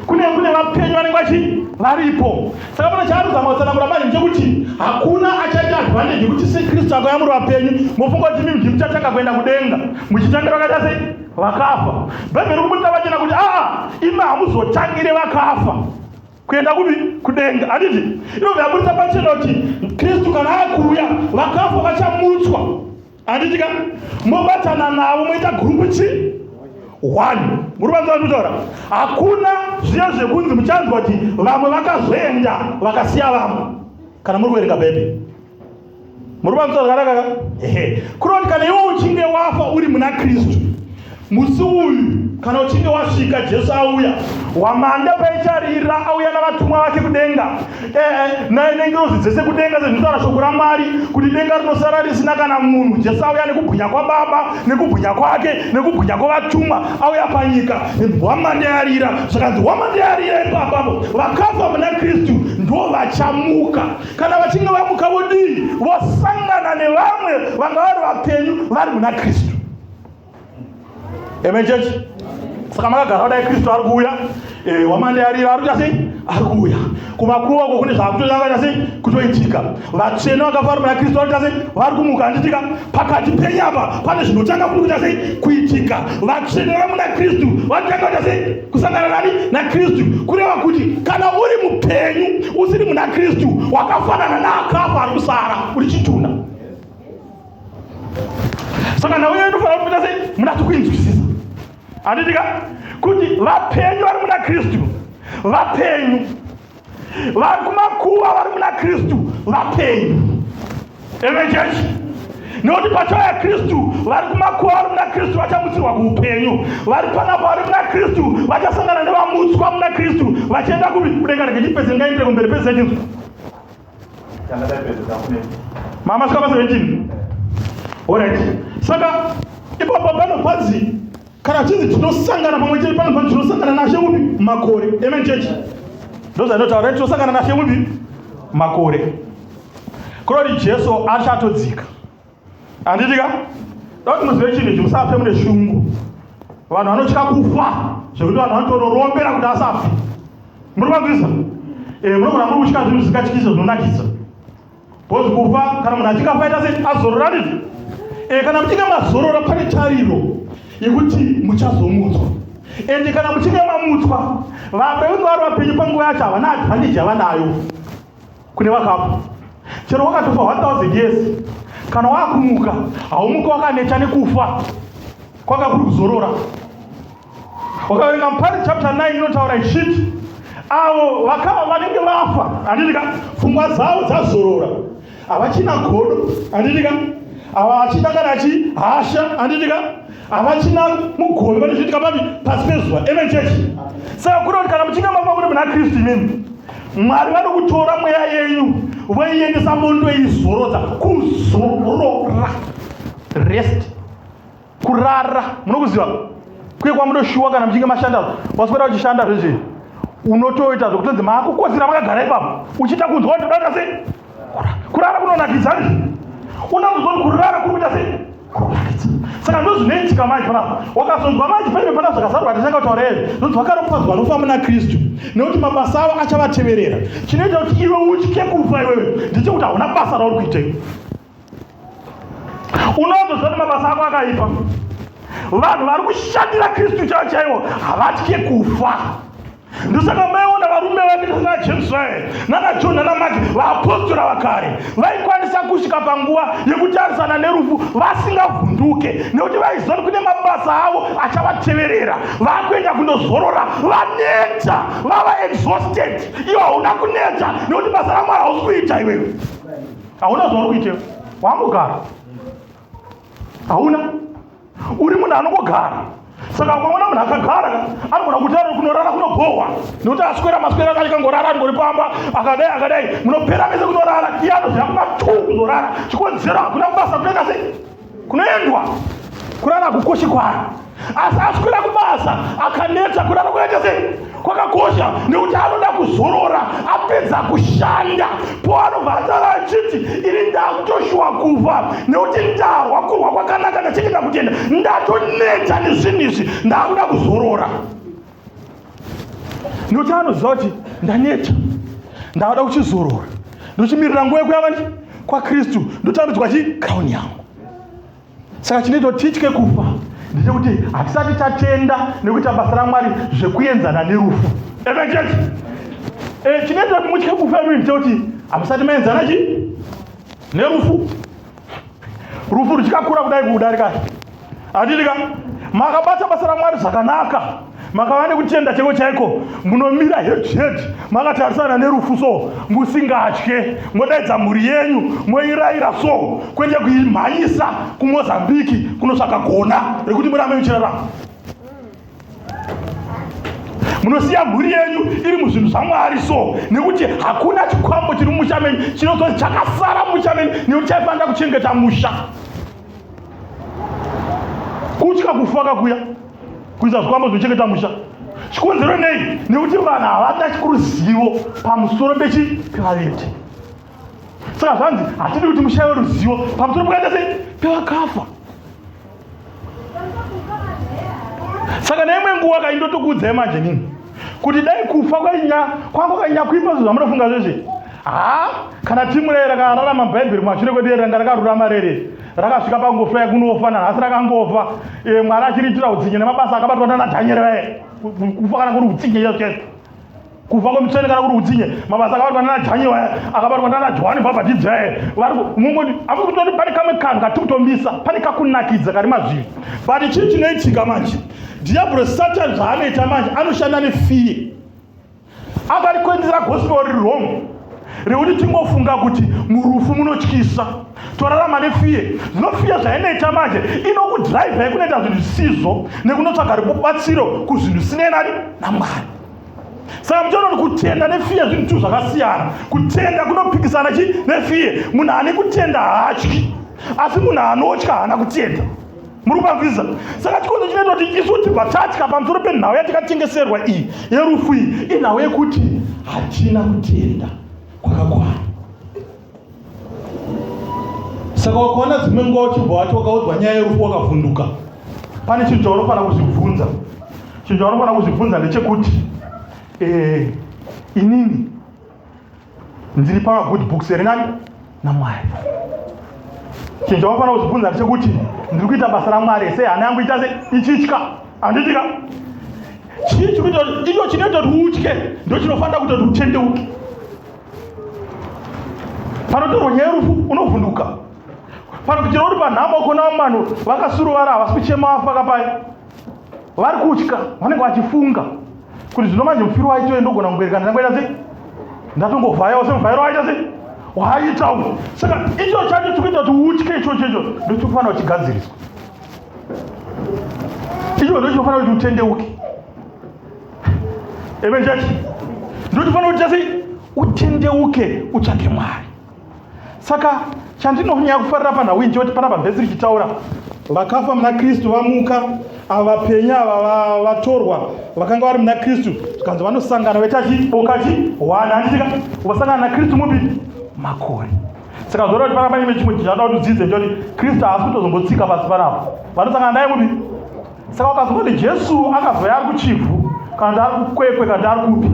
Kune vapenyu vanenge vachi varipo. Saka pane chaari kuzama kutsanangura manje ndechekuti hakuna achaita advantage yekuti seKristu akauya muri vapenyu mofunga kuti mimi ndimuchatanga kuenda kudenga muchitangira vakaita sei vakafa. Bhaibheri rikuburitsa pachena kuti aa imi hamuzotangire vakafa kuenda kupi? Kudenga, handiti? Inobva yaburitsa pachena kuti Kristu kana akuuya vakafa vachamutswa, handiti ka? Mobatana navo moita gurupu chi one. Muri vanzwa ndikutaura? Hakuna zviya zvekunzi muchanzwa kuti vamwe vakazoenda vakasiya vamwe kana muri kuverenga Bhaibheri. Muri vanzwa zvakanaka ka? Ehe. Kureva kuti kana iwe uchinge wafa uri muna Kristu, musi uyu kana uchinge wasvika Jesu auya, hwamanda paicharira auya navatumwa vake kudenga, nengirozi dzese kudenga, sezvinotaura shoko raMwari kuti denga rinosara risina kana munhu. Jesu auya nekubwinya kwaBaba, nekubwinya kwake, nekubwinya kwavatumwa, auya panyika, hwamanda yarira. Zvakanzi hwamanda yarira ipapapo, vakafa muna Kristu ndo vachamuka. Kana vachinge vamuka vodii? Vosangana nevamwe vanga vari vapenyu vari muna Kristu. Amen church. Saka makagara kudai, Kristu ari kuuya, wamande arira ari kuita sei? Ari kuuya. Kumakuva uko kune zvakutotanga sei kutoitika. Vatsvene vakafa vari muna Kristu vari kuita sei? Vari kumuka, handitika? Pakati penyu apa pane zvinotanga kuri kuita sei kuitika. Vatsvene vari muna Kristu vanotanga kuita sei? Kusangana nani? NaKristu. Kureva kuti kana uri mupenyu usiri muna Kristu, wakafanana naakafa ari kusara uri chitunha. Saka nhau iyoyo inofanira kuita sei? Munatso kuinzwisisa, handitika? Kuti vapenyu vari muna Kristu vapenyu, vari kumakuva vari muna Kristu vapenyu. Amen church. Nekuti pachauya Kristu, vari kumakuva vari muna Kristu vachamutsirwa kuupenyu, vari panapa vari muna Kristu vachasangana nevamutswa muna Kristu vachienda kupi? Kudenga. Rege chipedze, ngaindire kumberi, pedzisa chinzwa. Mama svika pa 17. Alright. Saka ipapo pano panzi kana chinzi tinosangana pamwe chete, pano panzi tinosangana nashe upi? Makore. Amen church. Ndozvandinotaura, tinosangana nashe upi? Makore. Kuroti Jesu achatodzika. Handiti ka? Da kuti muzive chinhu ichi, musafe mune shungu. Vanhu vanotya kufa zvekuti vanhu vanotonorombera kuti asafe. Muri kwanzwisa? Munogona muri kutya zvinhu zvisingatyise zvinonakidza. Because kufa, kana munhu achinge afa aita sei? Azorora, handiti? Kana muchinge mazorora pane tariro yekuti muchazomutswa. Ende kana muchinge mamutswa, vapenyu vari vapenyu panguva yacho havana advantage yavanayo kune vakafa. Chero wakatofa 1000 years, kana wakumuka haumuka wakaneta nekufa, kwanga kuri kuzorora. Wakaverenga Mupari chapter 9 inotaura ichiti avo vakava vanenge vafa, handiti ka, pfungwa dzavo dzazorora, havachina godo, handiti ka, havachina kana chi hasha, handiti ka, havachina mugove pane zviitika papi? Pasi pezuva. Amen church. Saka kuri kuti kana muchinge mafa muri muna Kristu imimi, Mwari vanokutora mweya yenyu voiendesa mondoizorodza. Kuzorora, rest, kurara, munokuziva kuye kwamunoshuwa kana muchinge mashanda, waswera uchishanda zvezve, unotoita zvekutonzi maakukotsira makagara ipapo, uchiita kunzwa kuti unoda sei kurara. Kunonakidza ndi unonzwa kuti kurara kuri kuita sei? Kunonakidza. Saka ndo zvinoitika manje panapa. Wakazonzwa manje paine pana zvakazarwa atitanga kutaura izvi, ndonzi vakaropadzwa vanofa muna Kristu nekuti mabasa avo achavateverera. Chinoita kuti iwe utye kufa iwewe ndechekuti hauna basa rauri kuita iwe. Unozoziva kuti mabasa ako akaipa. Vanhu vari kushandira Kristu chaivo chaivo havatye kufa. Ndosaka maiona varume vakaita sana James vaye nana John nana Mark, vaapostora vakare, vaikwanisa kusvika panguva yekutarisana nerufu vasingavhunduke, nekuti vaiziva kuti kune mabasa avo achavateverera. Vakuenda kundozorora, vaneta, vava exhausted. Iwe hauna kuneta nekuti basa raMwari hausi kuita iwewe. Hauna zvauri kuita, wangogara, hauna, uri munhu anongogara. Saka ukaona munhu akagara, anogona kuti ari kunorara kunobhohwa nekuti aswera maswera akangorara, angori pamba akadai akadai, munopera mese kunorara, iye anoziva kuma 2 kuzorara. Chikonzero, hakuna kubasa kunoita sei kunoendwa, kurara hakukoshi kwaari. Asi aswera kubasa akaneta, kurara kunoita sei? Kwakakosha, nekuti anoda kuzorora apedza kushanda. Po anobva ataura achiti, ini ndakutoshuwa kufa nekuti ndarwa kurwa kwakanaka, ndachengeta kutenda, ndatoneta nezvinhu izvi, ndakuda kuzorora. Nekuti anoziva kuti ndaneta, ndakuda kuchizorora, ndochimirira nguva yekuya vani kwaKristu, ndotambidzwa chi crown yangu. Saka chinoita kuti titye kufa ndechekuti hatisati tatenda nekuita basa raMwari zvekuenzana nerufu. Amen church. Chinoita kuti mutye kufa imimi ndechekuti hamusati maenzana chi nerufu. Rufu ruchikakura kudai kudarika, handiti ka? Makabata basa raMwari zvakanaka, makava nekutenda chaiko chaiko, munomira head to head makatarisana nerufu so musingatye, modaidza mhuri yenyu moirayira so, kwete kuimhanyisa kuMozambiki kunotsvaga gona rekuti murambe muchirarama. Munosiya mhuri yenyu iri muzvinhu zvaMwari so, nekuti hakuna chikwambo chiri mumusha menyu chinozonzi chakasara mumusha menyu nekuti chaifanira kuchengeta musha. Kutya kufa kakuya kuisa zvikwambo zvinochengeta musha. Chikonzero nei? Nekuti vanhu havana ruzivo pamusoro pechi pevavete. Saka zvanzi hatidi kuti mushaiwe ruzivo pamusoro pekaita sei? Pevakafa. Saka neimwe nguva kaindotokuudzai manje nini kuti dai kufa kwainya kwanga kwainya kuipa zvinhu zvamunofunga zvezve. Ha, kana timu rere rakararama mubhaibheri kumashure kwedu ranga rakarurama rere rakasvika pangofa yekunofa nanhasi rakangofa. E, Mwari achiriitira utsinye nemabasa akabatwa nana Dhanyeri vaye. Kufa kana kuri utsinye chaizvo chaizvo. Kufa kwemutsvene kana kuri utsinye, mabasa akabatwa nana Dhanyeri vaye, akabatwa nana Johani Bhabhatidzi vaye. Vari mungoti apo kutoti pane kamwe kanhu katiri kutomisa, pane kakunakidza kari mazviri. But chii chinoitika manje? Diablo Satan zvaanoita manje anoshanda nefear. Akarikwenzera gospel riri wrong rekuti tingofunga kuti murufu munotyisa torarama nefear. Zvino fear zvainoita manje inokudhiraivhai kunoita zvinhu zvisizvo nekunotsvaga rubatsiro kuzvinhu zvisinei nani naMwari. Saka muchaona kuti kutenda nefear zvinhu tu zvakasiyana. Kutenda kunopikisana chi nefear. Munhu ane kutenda haatyi, asi munhu anotya haana kutenda. Muri kupanzwisisa? Saka chikonzo chinoita kuti isu tibva tatya pamusoro penhau yatikatengeserwa iyi yerufu iyi inhau yekuti hatina kutenda kwakakwana. Saka wakaona dzimwe nguva uchibva wati wakaudzwa nyaya yerufu wakavhunduka, pane chinhu chaunofanira kuzvibvunza. Chinhu chaunofanira kuzvibvunza ndechekuti eh, inini ndiri pamagood books here nani naMwari. Chinhu chaunofanira kuzvibvunza ndechekuti ndiri kuita basa raMwari sei? Hana yangu ita sei? Ichitya handitika? Chii chikuita kuti icho chinoita kuti utye ndo chinofanira kuita kuti utendeuke. Panotorwa nyaya yerufu unovhunduka. Panokuchera uri panhamo kona vanhu vakasuruvara havasi kuchema vafa kapai, vari kutya, vanenge vachifunga kuti zvino manje mufiro waito ndogona kungoerekana ndangoita sei, ndatongovhayawo semuvhairo waita sei waaita uyu. Saka icho chacho chikuita kuti utye ichocho icho ndochinofanira kuchigadziriswa, icho ndochinofanira kuti utendeuke. Amen church. Ndochinofanira kuti sei utendeuke utsvage Mwari. Saka chandinonyanya kufarira panhau iyi ndechekuti panapa vhesi richitaura vakafa muna Kristu vamuka, ava vapenyu ava vatorwa vakanga vari muna Kristu, zvikanzi vanosangana vaita chi boka chi hwana, handitika vasangana naKristu mupi makore. Saka zvoreva kuti panapa pane chimwe chinhu chanoda kuti udzidze ndechekuti Kristu haasi kutozombotsika pasi panapa, vanosangana naye mupi. Saka ukazwa kuti Jesu akazouya ari kuChivhu kana kuti ari kuKwekwe kana kuti ari kupi,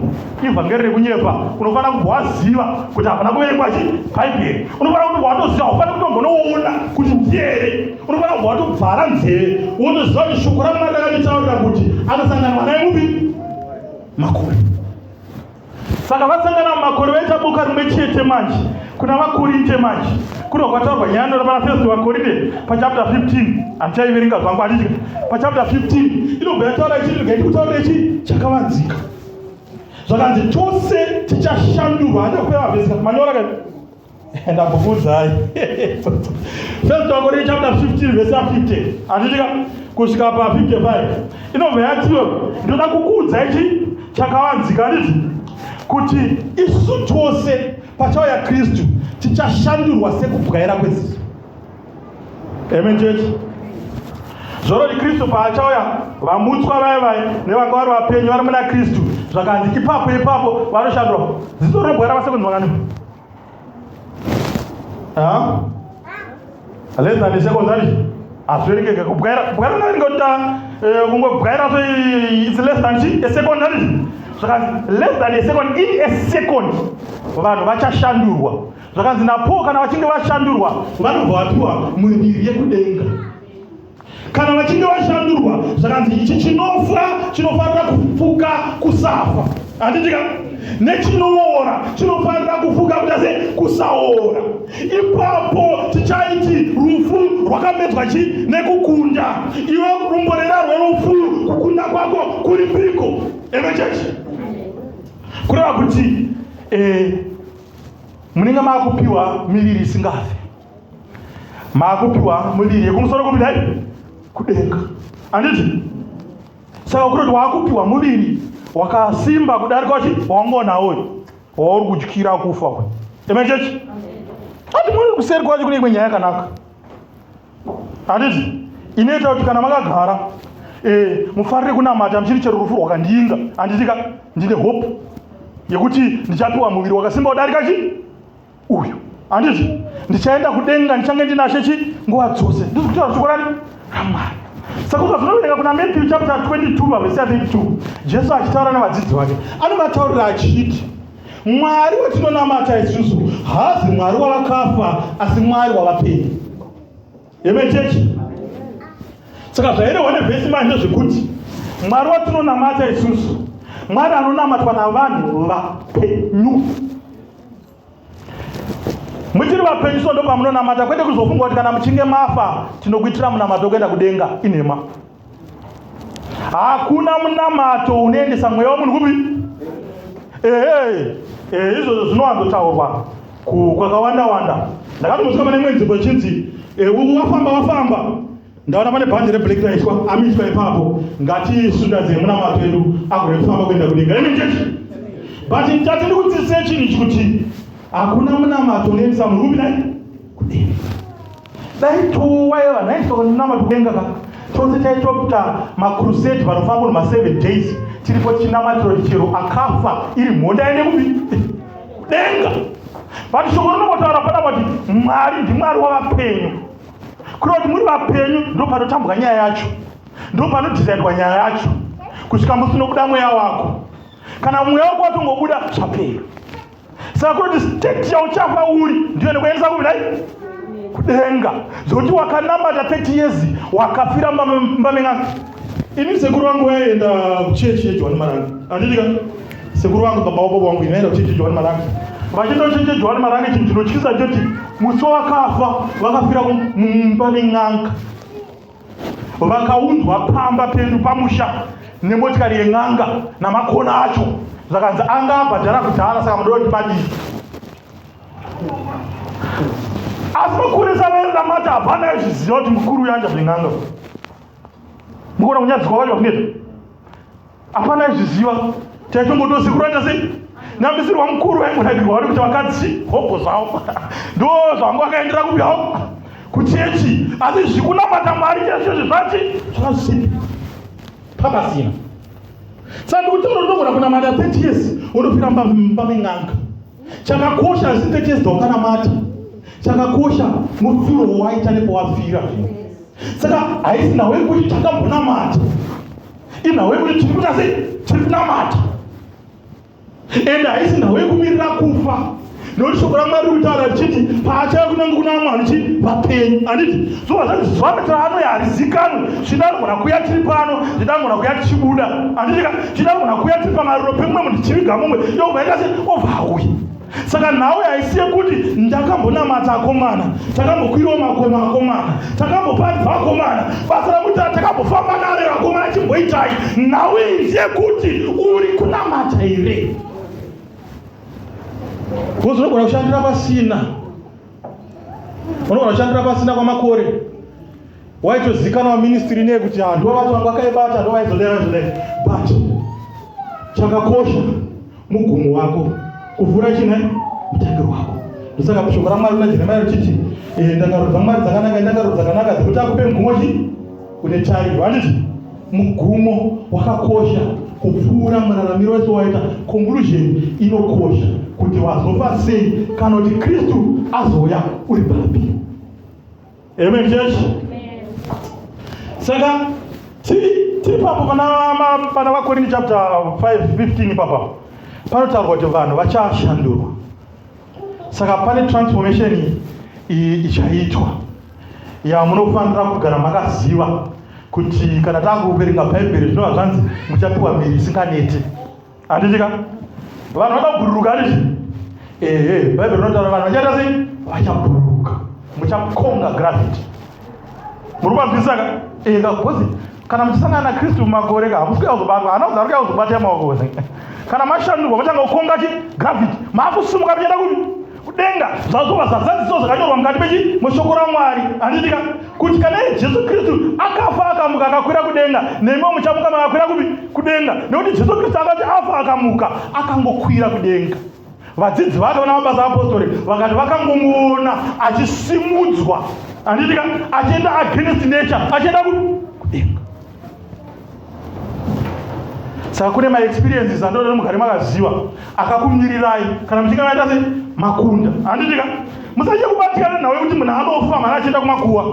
ivhangeri rekunyepa. Unofanira kubva waziva kuti hapana kuverengwa chi Bhaibheri. Unofanira kuti watoziva, haufaniri kutombonoona kuti ndiye here. Unofanira kubva watobvara nzeve wotoziva kuti shoko raMwari rakanditaurira kuti akasanganwa naye mupi makore. Saka vasangana mumakore vaita boka rimwe chete manje kuna vaKorinte manje kuno kwataurwa nyaya ndora pana first vaKorinte pachapter 15 handichaiverenga zvangu handiti pachapter 15 inobva yataura ichiti regai ndikutaurire chi chakavanzika zvakanzi tose tichashandurwa handichakupa mavhesi manyora kai ndambokuudzai first vaKorinte chapter 15 verse ya 50 handitika kusvika pa 55 inobva yatiyo ndoda kukuudzai chi chakavanzika handiti kuti isu tose pachauya Kristu tichashandurwa sekubwaira kweziso. Amen church. Zvoroti Kristu paachauya vamutswa vaya vaya nevanga vari vapenyu vari muna Kristu zvakanzi ipapo ipapo vanoshandurwa. Ziso rinobwaira masekonzi mangani? Ha? Less than a second handiti? Hazviverengeke kubwaira kubwaira naringe kuti eh, kungobwaira so it's less than chi a second handiti? Zvakanzi less than a second, in a second vanhu vachashandurwa. Zvakanzi naPaul kana vachinge vashandurwa vanobva vapiwa miviri yekudenga. Kana vachinge vashandurwa zvakanzi ichi chinofa chinofanira kufuka kusafa, handitika? Nechinoora chinofanira kufuka kuita se kusaora. Ipapo tichaiti rufu rwakamedzwa chi nekukunda. Iwe rumborera rwerufu, kukunda kwako kuri piko? Amen church. Kureva kuti eh, munenge makupiwa miviri isingafi. Maakupiwa muviri yekumusoro kupi dai kudenga, handiti? Saka kutoti waakupiwa muviri wakasimba kudarika wachi waungonawo uyu wauri kutyira kufa uyu. Amen church. Handi muri kuseri kwacho kune imwe nyaya yakanaka, handiti? Inoita kuti kana makagara mufarire kunamata muchiri chero rufu rwakandinga, handitika? Ndine hope yekuti ndichapiwa muviri wakasimba kudarika chi uyu, handiti? Ndichaenda kudenga, ndichange ndinashe chi nguva dzose. Ndiri kutaura shoko rani raMwari. Saka ukazvinoverenga kuna Matthew chapter 22 pavhesi ya 32, Jesu achitaura nevadzidzi vake anovataurira achiti, Mwari watinonamata isusu haazi Mwari wavakafa, asi Mwari wavapenyu. Amen church. Saka zvairehwa nevhesi manje ndezvekuti Mwari watinonamata isusu Mwari anonamatwa navanhu vapenyu. Muchiri vapenyu so ndopamunonamata, kwete kuzofunga kuti kana muchinge mafa tinokuitira munamato kuenda kudenga. Inhema. Hakuna munamato unoendesa mweya wemunhu kupi? Ehe, ehe, izvozvo zvinowanzotaurwa kwakawanda wanda. Ndakatombosvika pane imwe nzvimbo ichinzi wafamba wafamba, ndaona pane bhandi reblack raiswa amiswa ipapo, ngatisundadze munamato edu agone kufamba kuenda kudenga. Imi chechi, but ndati ndikudzidzise chinhu ichi kuti hakuna munamato unoendesa munhu kupi nai kudenga. Dai tuwaiva vanhu vaiswa kunamata kudenga ka tose taitoita macrusade vanofamba munhu ma7 days tiripo tichinamatira kuti chero akafa iri mhondi aende kupi kudenga. But shoko rinongotaura pana kuti Mwari ndiMwari wavapenyu, kureva kuti muri vapenyu ndo panotambwa nyaya yacho, ndo panodhisaidwa nyaya yacho kusvika musi unobuda mweya wako. Kana mweya wako watongobuda zvapera. Saka kuti state yauchafa uri ndiyo inokuendesa kupi dai kudenga. Zvokuti wakanamata 30 years wakafira mbamen'anga. Ini sekuru vangu vaienda kuchechi yeJohani Marange, handitika? Sekuru vangu baba wababa vangu inoenda kuchechi yeJohani Marange. Vachienda kuchechi yeJohani Marange, chinhu chinotyisa choti musi wavakafa vakafira mumba men'anga, vakaunzwa pamba pedu pamusha nemotikari yen'anga namakona acho, zvakanzi anga abhadhara kudhara, saka munoda kuti padii? Asi makurisa vainamata hapana aizviziva kuti mukuru uyo anja zven'anga. Mukuona kunyadziswa kwacho kwakunoita, hapana aizviziva. Taitongotosekuru aita sei nyambisirwa mukuru vaingonakirwa vari kuti vakadzi hobho zvavo ndo zvangu vakaendera kupi havo kuchechi, asi zvikunamata Mwari chezvozvo zvachi zvakazvisipi papasina. Saka ndikutaura unogona kunamata 30 years wondofira mumba men'anga. Chakakosha asi 30 years dzawakanamata, chakakosha mufiro waita nepawafira. Saka haisi nhau yekuti takambonamata, inhau yekuti tiri kuita sei, tiri kunamata. Ende haisi nhau yekumirira kufa, nekuti shoko raMwari riri kutaura richiti paachauya kunenge kuna vamwe vanhu chi vapenyu, handiti? Zobva zvanzi zuva raanouya harizikanwi. Zvida anogona kuuya tiri pano, zvida anogona kuuya tichibuda, handitika? Zvida anogona kuuya tiri pamariro pemumwe munhu tichiviga mumwe, yobva ita sei, obva auya. Saka nhau haisi yekuti ndakambonamata akomana, takambokwirawo makomo akomana, takamboparidza akomana, basa rakuita takambofamba naro akomana, chimboitai. Nhau iyi ndeyekuti uri kunamata here? Because unogona kushandira pasina, unogona kushandira pasina kwamakore, waitozikanwa ministry nei kuti ndo vacho vanga vakaibata, ndo vaizodai vaizodai, but chakakosha mugumo wako kuvhura chine mutangiro wako. Ndosaka shoko raMwari kuna Jeremiah richiti ndangariro dzaMwari dzakanaka, indangariro dzakanaka dzekuti akupe mugumo chi une tariro, handiti? Mugumo wakakosha kupfuura muraramiro wese waita. Conclusion inokosha kuti wazofa sei, kana kuti Kristu azouya uri papi. Amen church. Saka tiri papo pana vaKorinte chapter 5 15 ipapa panotaurwa kuti vanhu vachashandurwa. Saka pane transformation iyi ichaitwa yamunofanira kugara makaziva kuti kana takuverenga Bhaibheri zvinova zvanzi muchapiwa miri isinganeti, handitika? Vanhu vakabhururuka, handiti? Ehe, Bhaibheri rinotaura vanhu vachaita sei? Vachabhururuka, muchakonga gravity. Muri kuvanzwisisa ka? Ehe, because kana muchisangana naKristu mumakore ka, hamusi kuya kuzobatwa, haana kuzara kuya kuzobata maoko. Kana mashandurwa motanga kukonga chi gravity, maakusumuka muchienda kupi? Kudenga. Zvazova zvazadziso zvakanyorwa mukati mechi mushoko raMwari, handitika? Kuti kana iye Jesu Kristu akafa akamuka akakwira kudenga, nemiwo muchamuka makakwira kupi? Kudenga. Nekuti Jesu Kristu akati afa akamuka akangokwira kudenga. Vadzidzi vake vana mabasa apostori vakati vakangomuona achisimudzwa, handitika, achienda against nature, achienda kudenga. Saka kune maexperiences andoda mugare makaziva akakumirirai kana muchinge maita sei makunda, handitika? Musatye kubatikana nhau yekuti munhu anofa mhana achienda kumakuwa.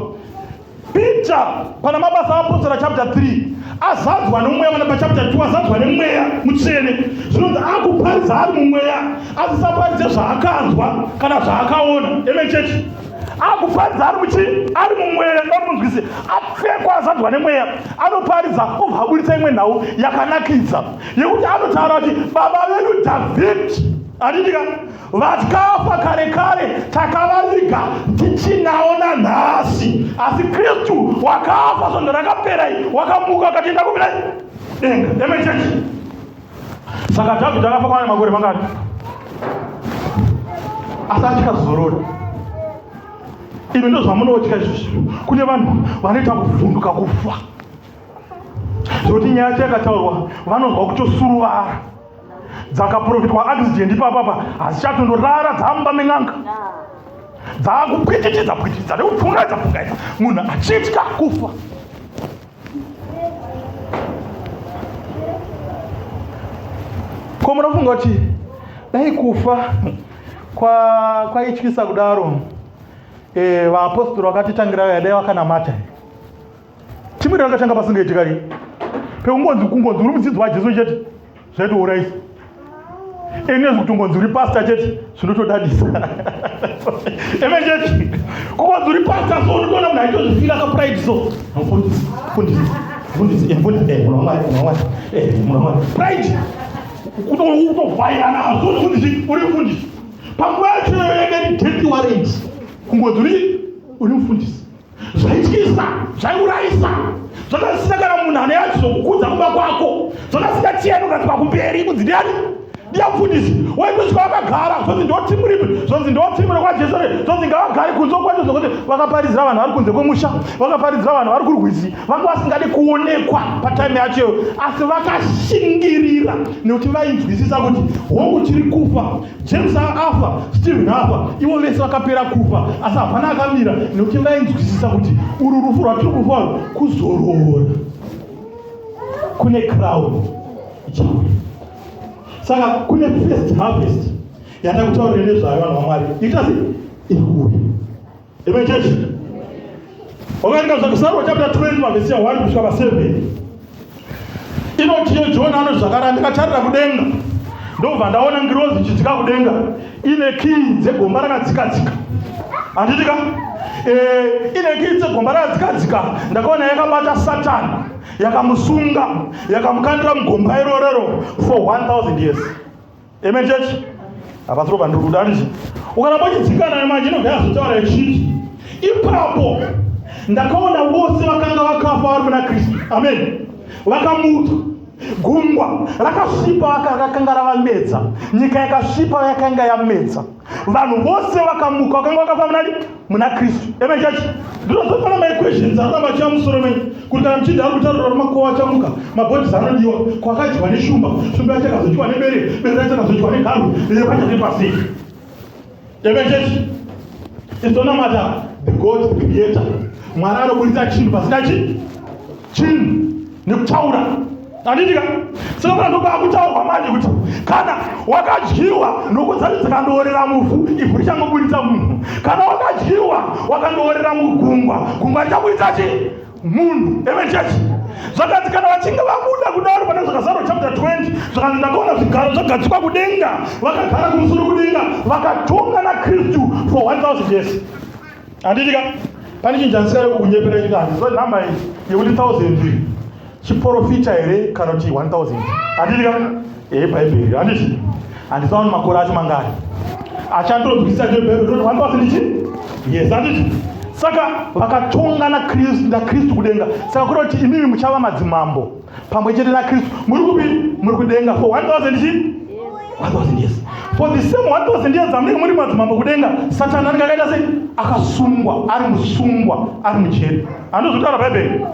Peter pana Mabasa Apostora chapter 3 azadzwa nomweya, kana pachapter 2 azadzwa nemweya mutsvene, zvinonzi akuparidza ari mumweya, asisaparidze zvaakanzwa kana zvaakaona. Amen church. Akuparidza ari muchi ari mumweya, ndamunzwisi apfekwa azadzwa nemweya, anoparidza obva aburitsa imwe nhau yakanakidza yekuti anotaura kuti baba vedu Dhavhidhi, handitika, Vakafa kare kare takavaviga tichinawo nanhasi, asi Kristu wakafa svondo rakapera wakamuka akatoenda kupira denga. Amen church. Saka David akafa kwane makore mangani? Asi achikazorora. Imi ndozvamunotya izvozvo. Kune vanhu vanoita kuvhunduka kufa. Zvekuti nyaya yacho yakataurwa vanonzwa kutosuruvara. Dzakaprofitwa accident ipapapa hadzichatonyorara, dzamba men'anga dzakupwititidza pwititidza nekupfungaidza pfungaidza, munhu achitya kufa. Ko munofunga kuti dai kufa kwaityisa kudaro, vaapostori vakatitangira vaya dai vakanamata? Timuri rakatanga pasingaiti kari pekungonzi kungonzi uri mudzidzi waJesu chete zvaitourayisa. Ene zvekutongonzi uri pasta chete zvinotodadisa. Eme chete kungonzi uri pasta so unotoona munhu aitozvifira kapride so mufundisi, mufundisi, mufundisi, mufundisi, munhu waMwari, munhu waMwari, munhu waMwari, pride kutovhaira nazvo mufundisi, uri mufundisi. Panguva yacho iyoyo yanga iri death warrant kungonzi uri mufundisi. Zvaityisa, zvaiurayisa, zvakasina kana munhu ane achizokukudza kumba kwako, zvakasina chiya inogadzikwa kumberi kunzi ndiani, ndiya mufundisi. Waitosvika wakagara, zvonzi ndotimu ripi, zvonzi ndotimu rekwaJesu re, zvonzi ngavagare kunze kwacho, zvokuti vakaparidzira vanhu vari kunze kwemusha, vakaparidzira vanhu vari kurwizi, vanga vasingadi kuonekwa patime yacho iyoyo, asi vakashingirira nekuti vainzwisisa kuti hongu tiri kufa. James afa, Stephen afa, ivo vese vakapera kufa, asi hapana akamira nekuti vainzwisisa kuti uru rufu rwatiri kufa uru kuzorora kune crown ichauya. Saka kune first harvest yandakutaurira nezvayo, vanhu vaMwari, ita sei iri kuuya. Amen church. Wakaenda zvakasarwa chapter 20 mavhesi ya 1 kusvika pa 7. Inoti iyo John anoti zvakara ndikatarira kudenga ndobva ndaona ngirozi ichidzika kudenga ine kii dzegomba rakadzikadzika. Handiti ka? Ine kii dzegomba rakadzikadzika, ndakaona yakabata Satani, yakamusunga, yakamukandira mugomba irorero for 1000 years. Amen church. Hapasi pandiri kuda handiti. Ukaramba uchidzika nayo manje inobva yazotaura ichiti ipapo ndakaona vose vakanga vakafa vari muna Kristu. Amen. Vakamutswa. Gungwa rakasvipa rakanga ravamedza. Nyika yakasvipa yakanga yamedza. Vanhu vose vakamuka vakanga vakafa munani? Muna Kristu. Amen church. Ndinozofana ma equations aramba achiya musoro menyu kuti kana muchinzi ari kutaurira kuti makowa achamuka, mabhodhis anodiwa, kwakadyiwa neshumba, shumba yacho yakazodyiwa nebere, bere racho rakazodyiwa negarwe, rere pachazoitwa sei? Amen church. It's tonamata the God the creator. Mwari anoburitsa chinhu pasina chinhu nekutaura. Handitika? Saka pana ndopakutaurwa manje kuti kana wakadyiwa nokudzati dzikandoorera muvhu, ivhu richangoburitsa munhu. Kana wakadyiwa wakandoorera mugungwa, gungwa richaburitsa chi munhu. Amen church. Zvakanzi kana vachinge vabuda kudaro pane zvakazarwa chapter 20, zvakanzi ndakaona zvigaro zvagadzikwa kudenga, vakagara kumusoro kudenga, vakatonga naKristu for 1000 years. Handitika? Pane chinhu chandisingade kukunyepera ichi, handiziva nhamba iyi yekuti 1000 iri chiporofita here kana kuti 1000. Handitika? Bhaibheri handiti handisaoni makore acho mangani achandonzwisisa chebhaibheri kuti 1000 ichi yes, handiti. Saka vakatonga naKristu kudenga. Saka kureva kuti imimi muchava madzimambo pamwe chete naKristu. Muri kupi? Muri kudenga for 1000 chi 1000 years. For the same 1000 years amunenge muri madzimambo kudenga, Satani anenge akaita sei? Akasungwa, ari musungwa, ari mujeri. Handozvotaura Bhaibheri.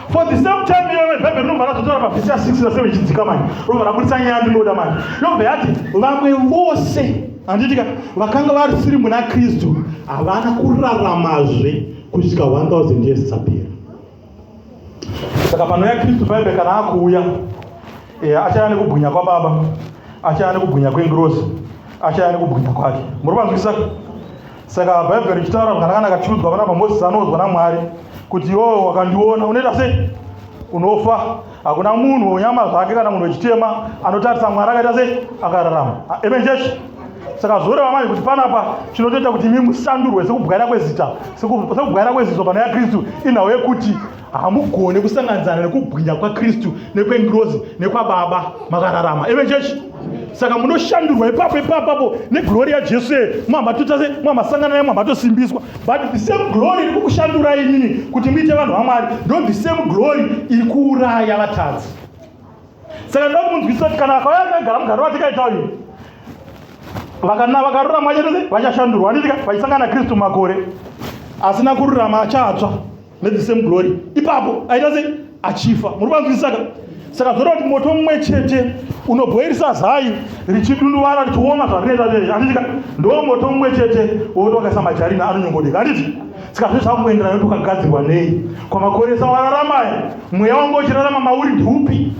For the same time iyoyo Bhaibheri rinobva razotaura pavhesi ya 6 na 7 ichidzika manje, rinobva raburitsa nyaya ndinoda manje, rinobva yati vamwe vose, handitika, vakanga vasiri muna Kristu havana kuraramazve kusvika 1000 years dzapera. Saka panouya Kristu, Bhaibheri kana akuuya, achauya nekubwinya kwaBaba, achauya nekubwinya kwengirozi, achauya nekubwinya kwake. Muri kuvanzwisisa? Saka Bhaibheri richitaura zvakanaka, tichiudzwa panapa Mozisi anoudzwa naMwari Kuti iwewe wakandiona unoita sei? Unofa. Hakuna munhu wenyama zvake kana munhu wechitema anotarisa Mwari akaita sei? Akararama. Amen church. Saka zvoreva manje kuti panapa chinotoita kuti imi musandurwe sekubwaira kwezita, sekubwaira kweziso pana yaKristu inhau yekuti hamugone kusanganidzana nekubwinya kwaKristu nekwengirozi nekwaBaba makararama. Amen church. Saka munoshandurwa ipapo ipapo neglori yaJesu ye mwambatota se mwambasangana naye mwambatosimbiswa. But the same glory iri kukushandurai imimi kuti muite vanhu vaMwari ndo the same glory iri kuuraya vatadzi. Saka ndoda kumunzwisisa kuti kana akauya akagara mugaro watikaita uyu vakana vakarurama chete vachashandurwa handitika vachisangana naKristu makore asina kururama achatsva nethe same glory ipapo aita sei achifa muri kuvanzwisisaka saka zvoreva kuti moto mumwe chete unobhoirisa zai richidunduvara richioma zvarinoita chete handitika ndo moto mumwe chete wokuti wakaisa majarina anonyongodeka handiti saka zve zvakungoenderana nekuti wakagadzirwa nei kwamakore sawararamaya mweya wangu uchirarama mauri ndiupi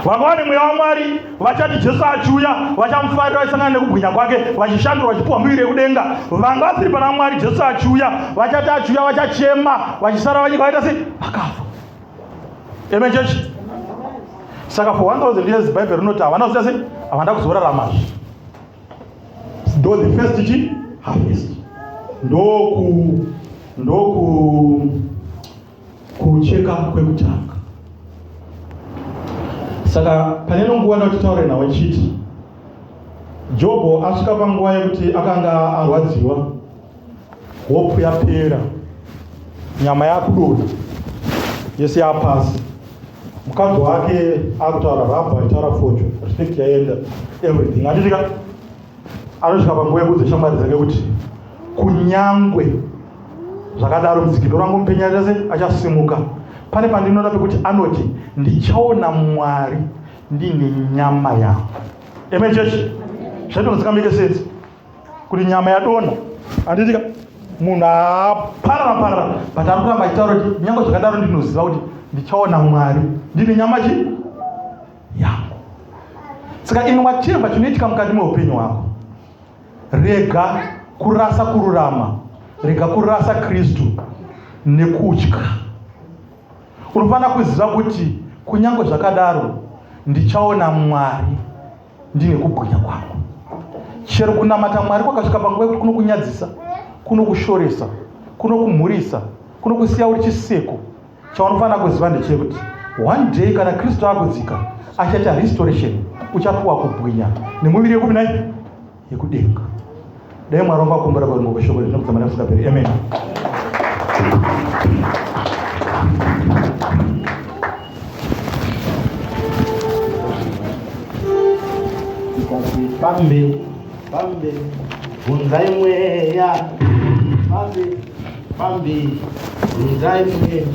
Vanga vane mweya waMwari vachati Jesu achiuya vachamufarira vachisangana nekubwinya kwake vachishandurwa vachipiwa miviri yekudenga. Vanga vasiri pana Mwari Jesu achiuya vachati achiuya vachachema vachisara vanyika vaita sei vakafa. Amen church. Saka for 1000 years Bible rinoti havana kuzoita sei havana kuzoraramazve. Ndo the first chi harvest. Ndoku ndoku Kucheka kwekutanga. Saka pane ino nguva ndachitaura nawe chiti Jobho asvika panguva yekuti akanga arwadziwa, hope yapera, nyama yakudonha yese yapasi, mukadzi wake akutaura rabha aitaura fojo, respect yaenda everything anditika anosvika panguva yekuudza shamwari dzake kuti kunyangwe zvakadaro mudzikinuro wangu mupenya tese achasimuka pane pandinoda pekuti anoti ndichaona mwari ndine nyama yangu amen church zvaitozikamike make sense kuti nyama yadonha handitika munhu aparara parara but ari kuramba achitaura kuti nyange zvakadaro ndinoziva kuti ndichaona mwari ndine nyama chi yangu saka in whatever chinoitika mukati meupenyu hwako Rega kurasa kururama, rega kurasa Kristu nekutya. Unofanira kuziva kuti kunyange zvakadaro ndichaona Mwari ndine kubwinya kwangu. Chero kunamata Mwari kwakasvika panguva yekuti kunokunyadzisa, kunokushoresa, kunokumhurisa, kunokusiya uri chiseko, Chaunofanira kuziva ndechekuti one day kana Kristu akudzika achaita restoration, uchapuwa kubwinya nemuviri yekupi nai yekudenga. Dai Mwari wangu akumbira parumo kweshoko rinokudza Mwari musingaperi. Amen. Pambe, pambe, bvunzai mweya, pambe. Fambi, bvunzai mweya.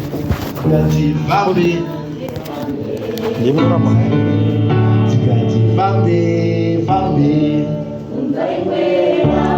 Tikati fambi. Ndimuramba. Tikati fambi, fambi. Bvunzai mweya.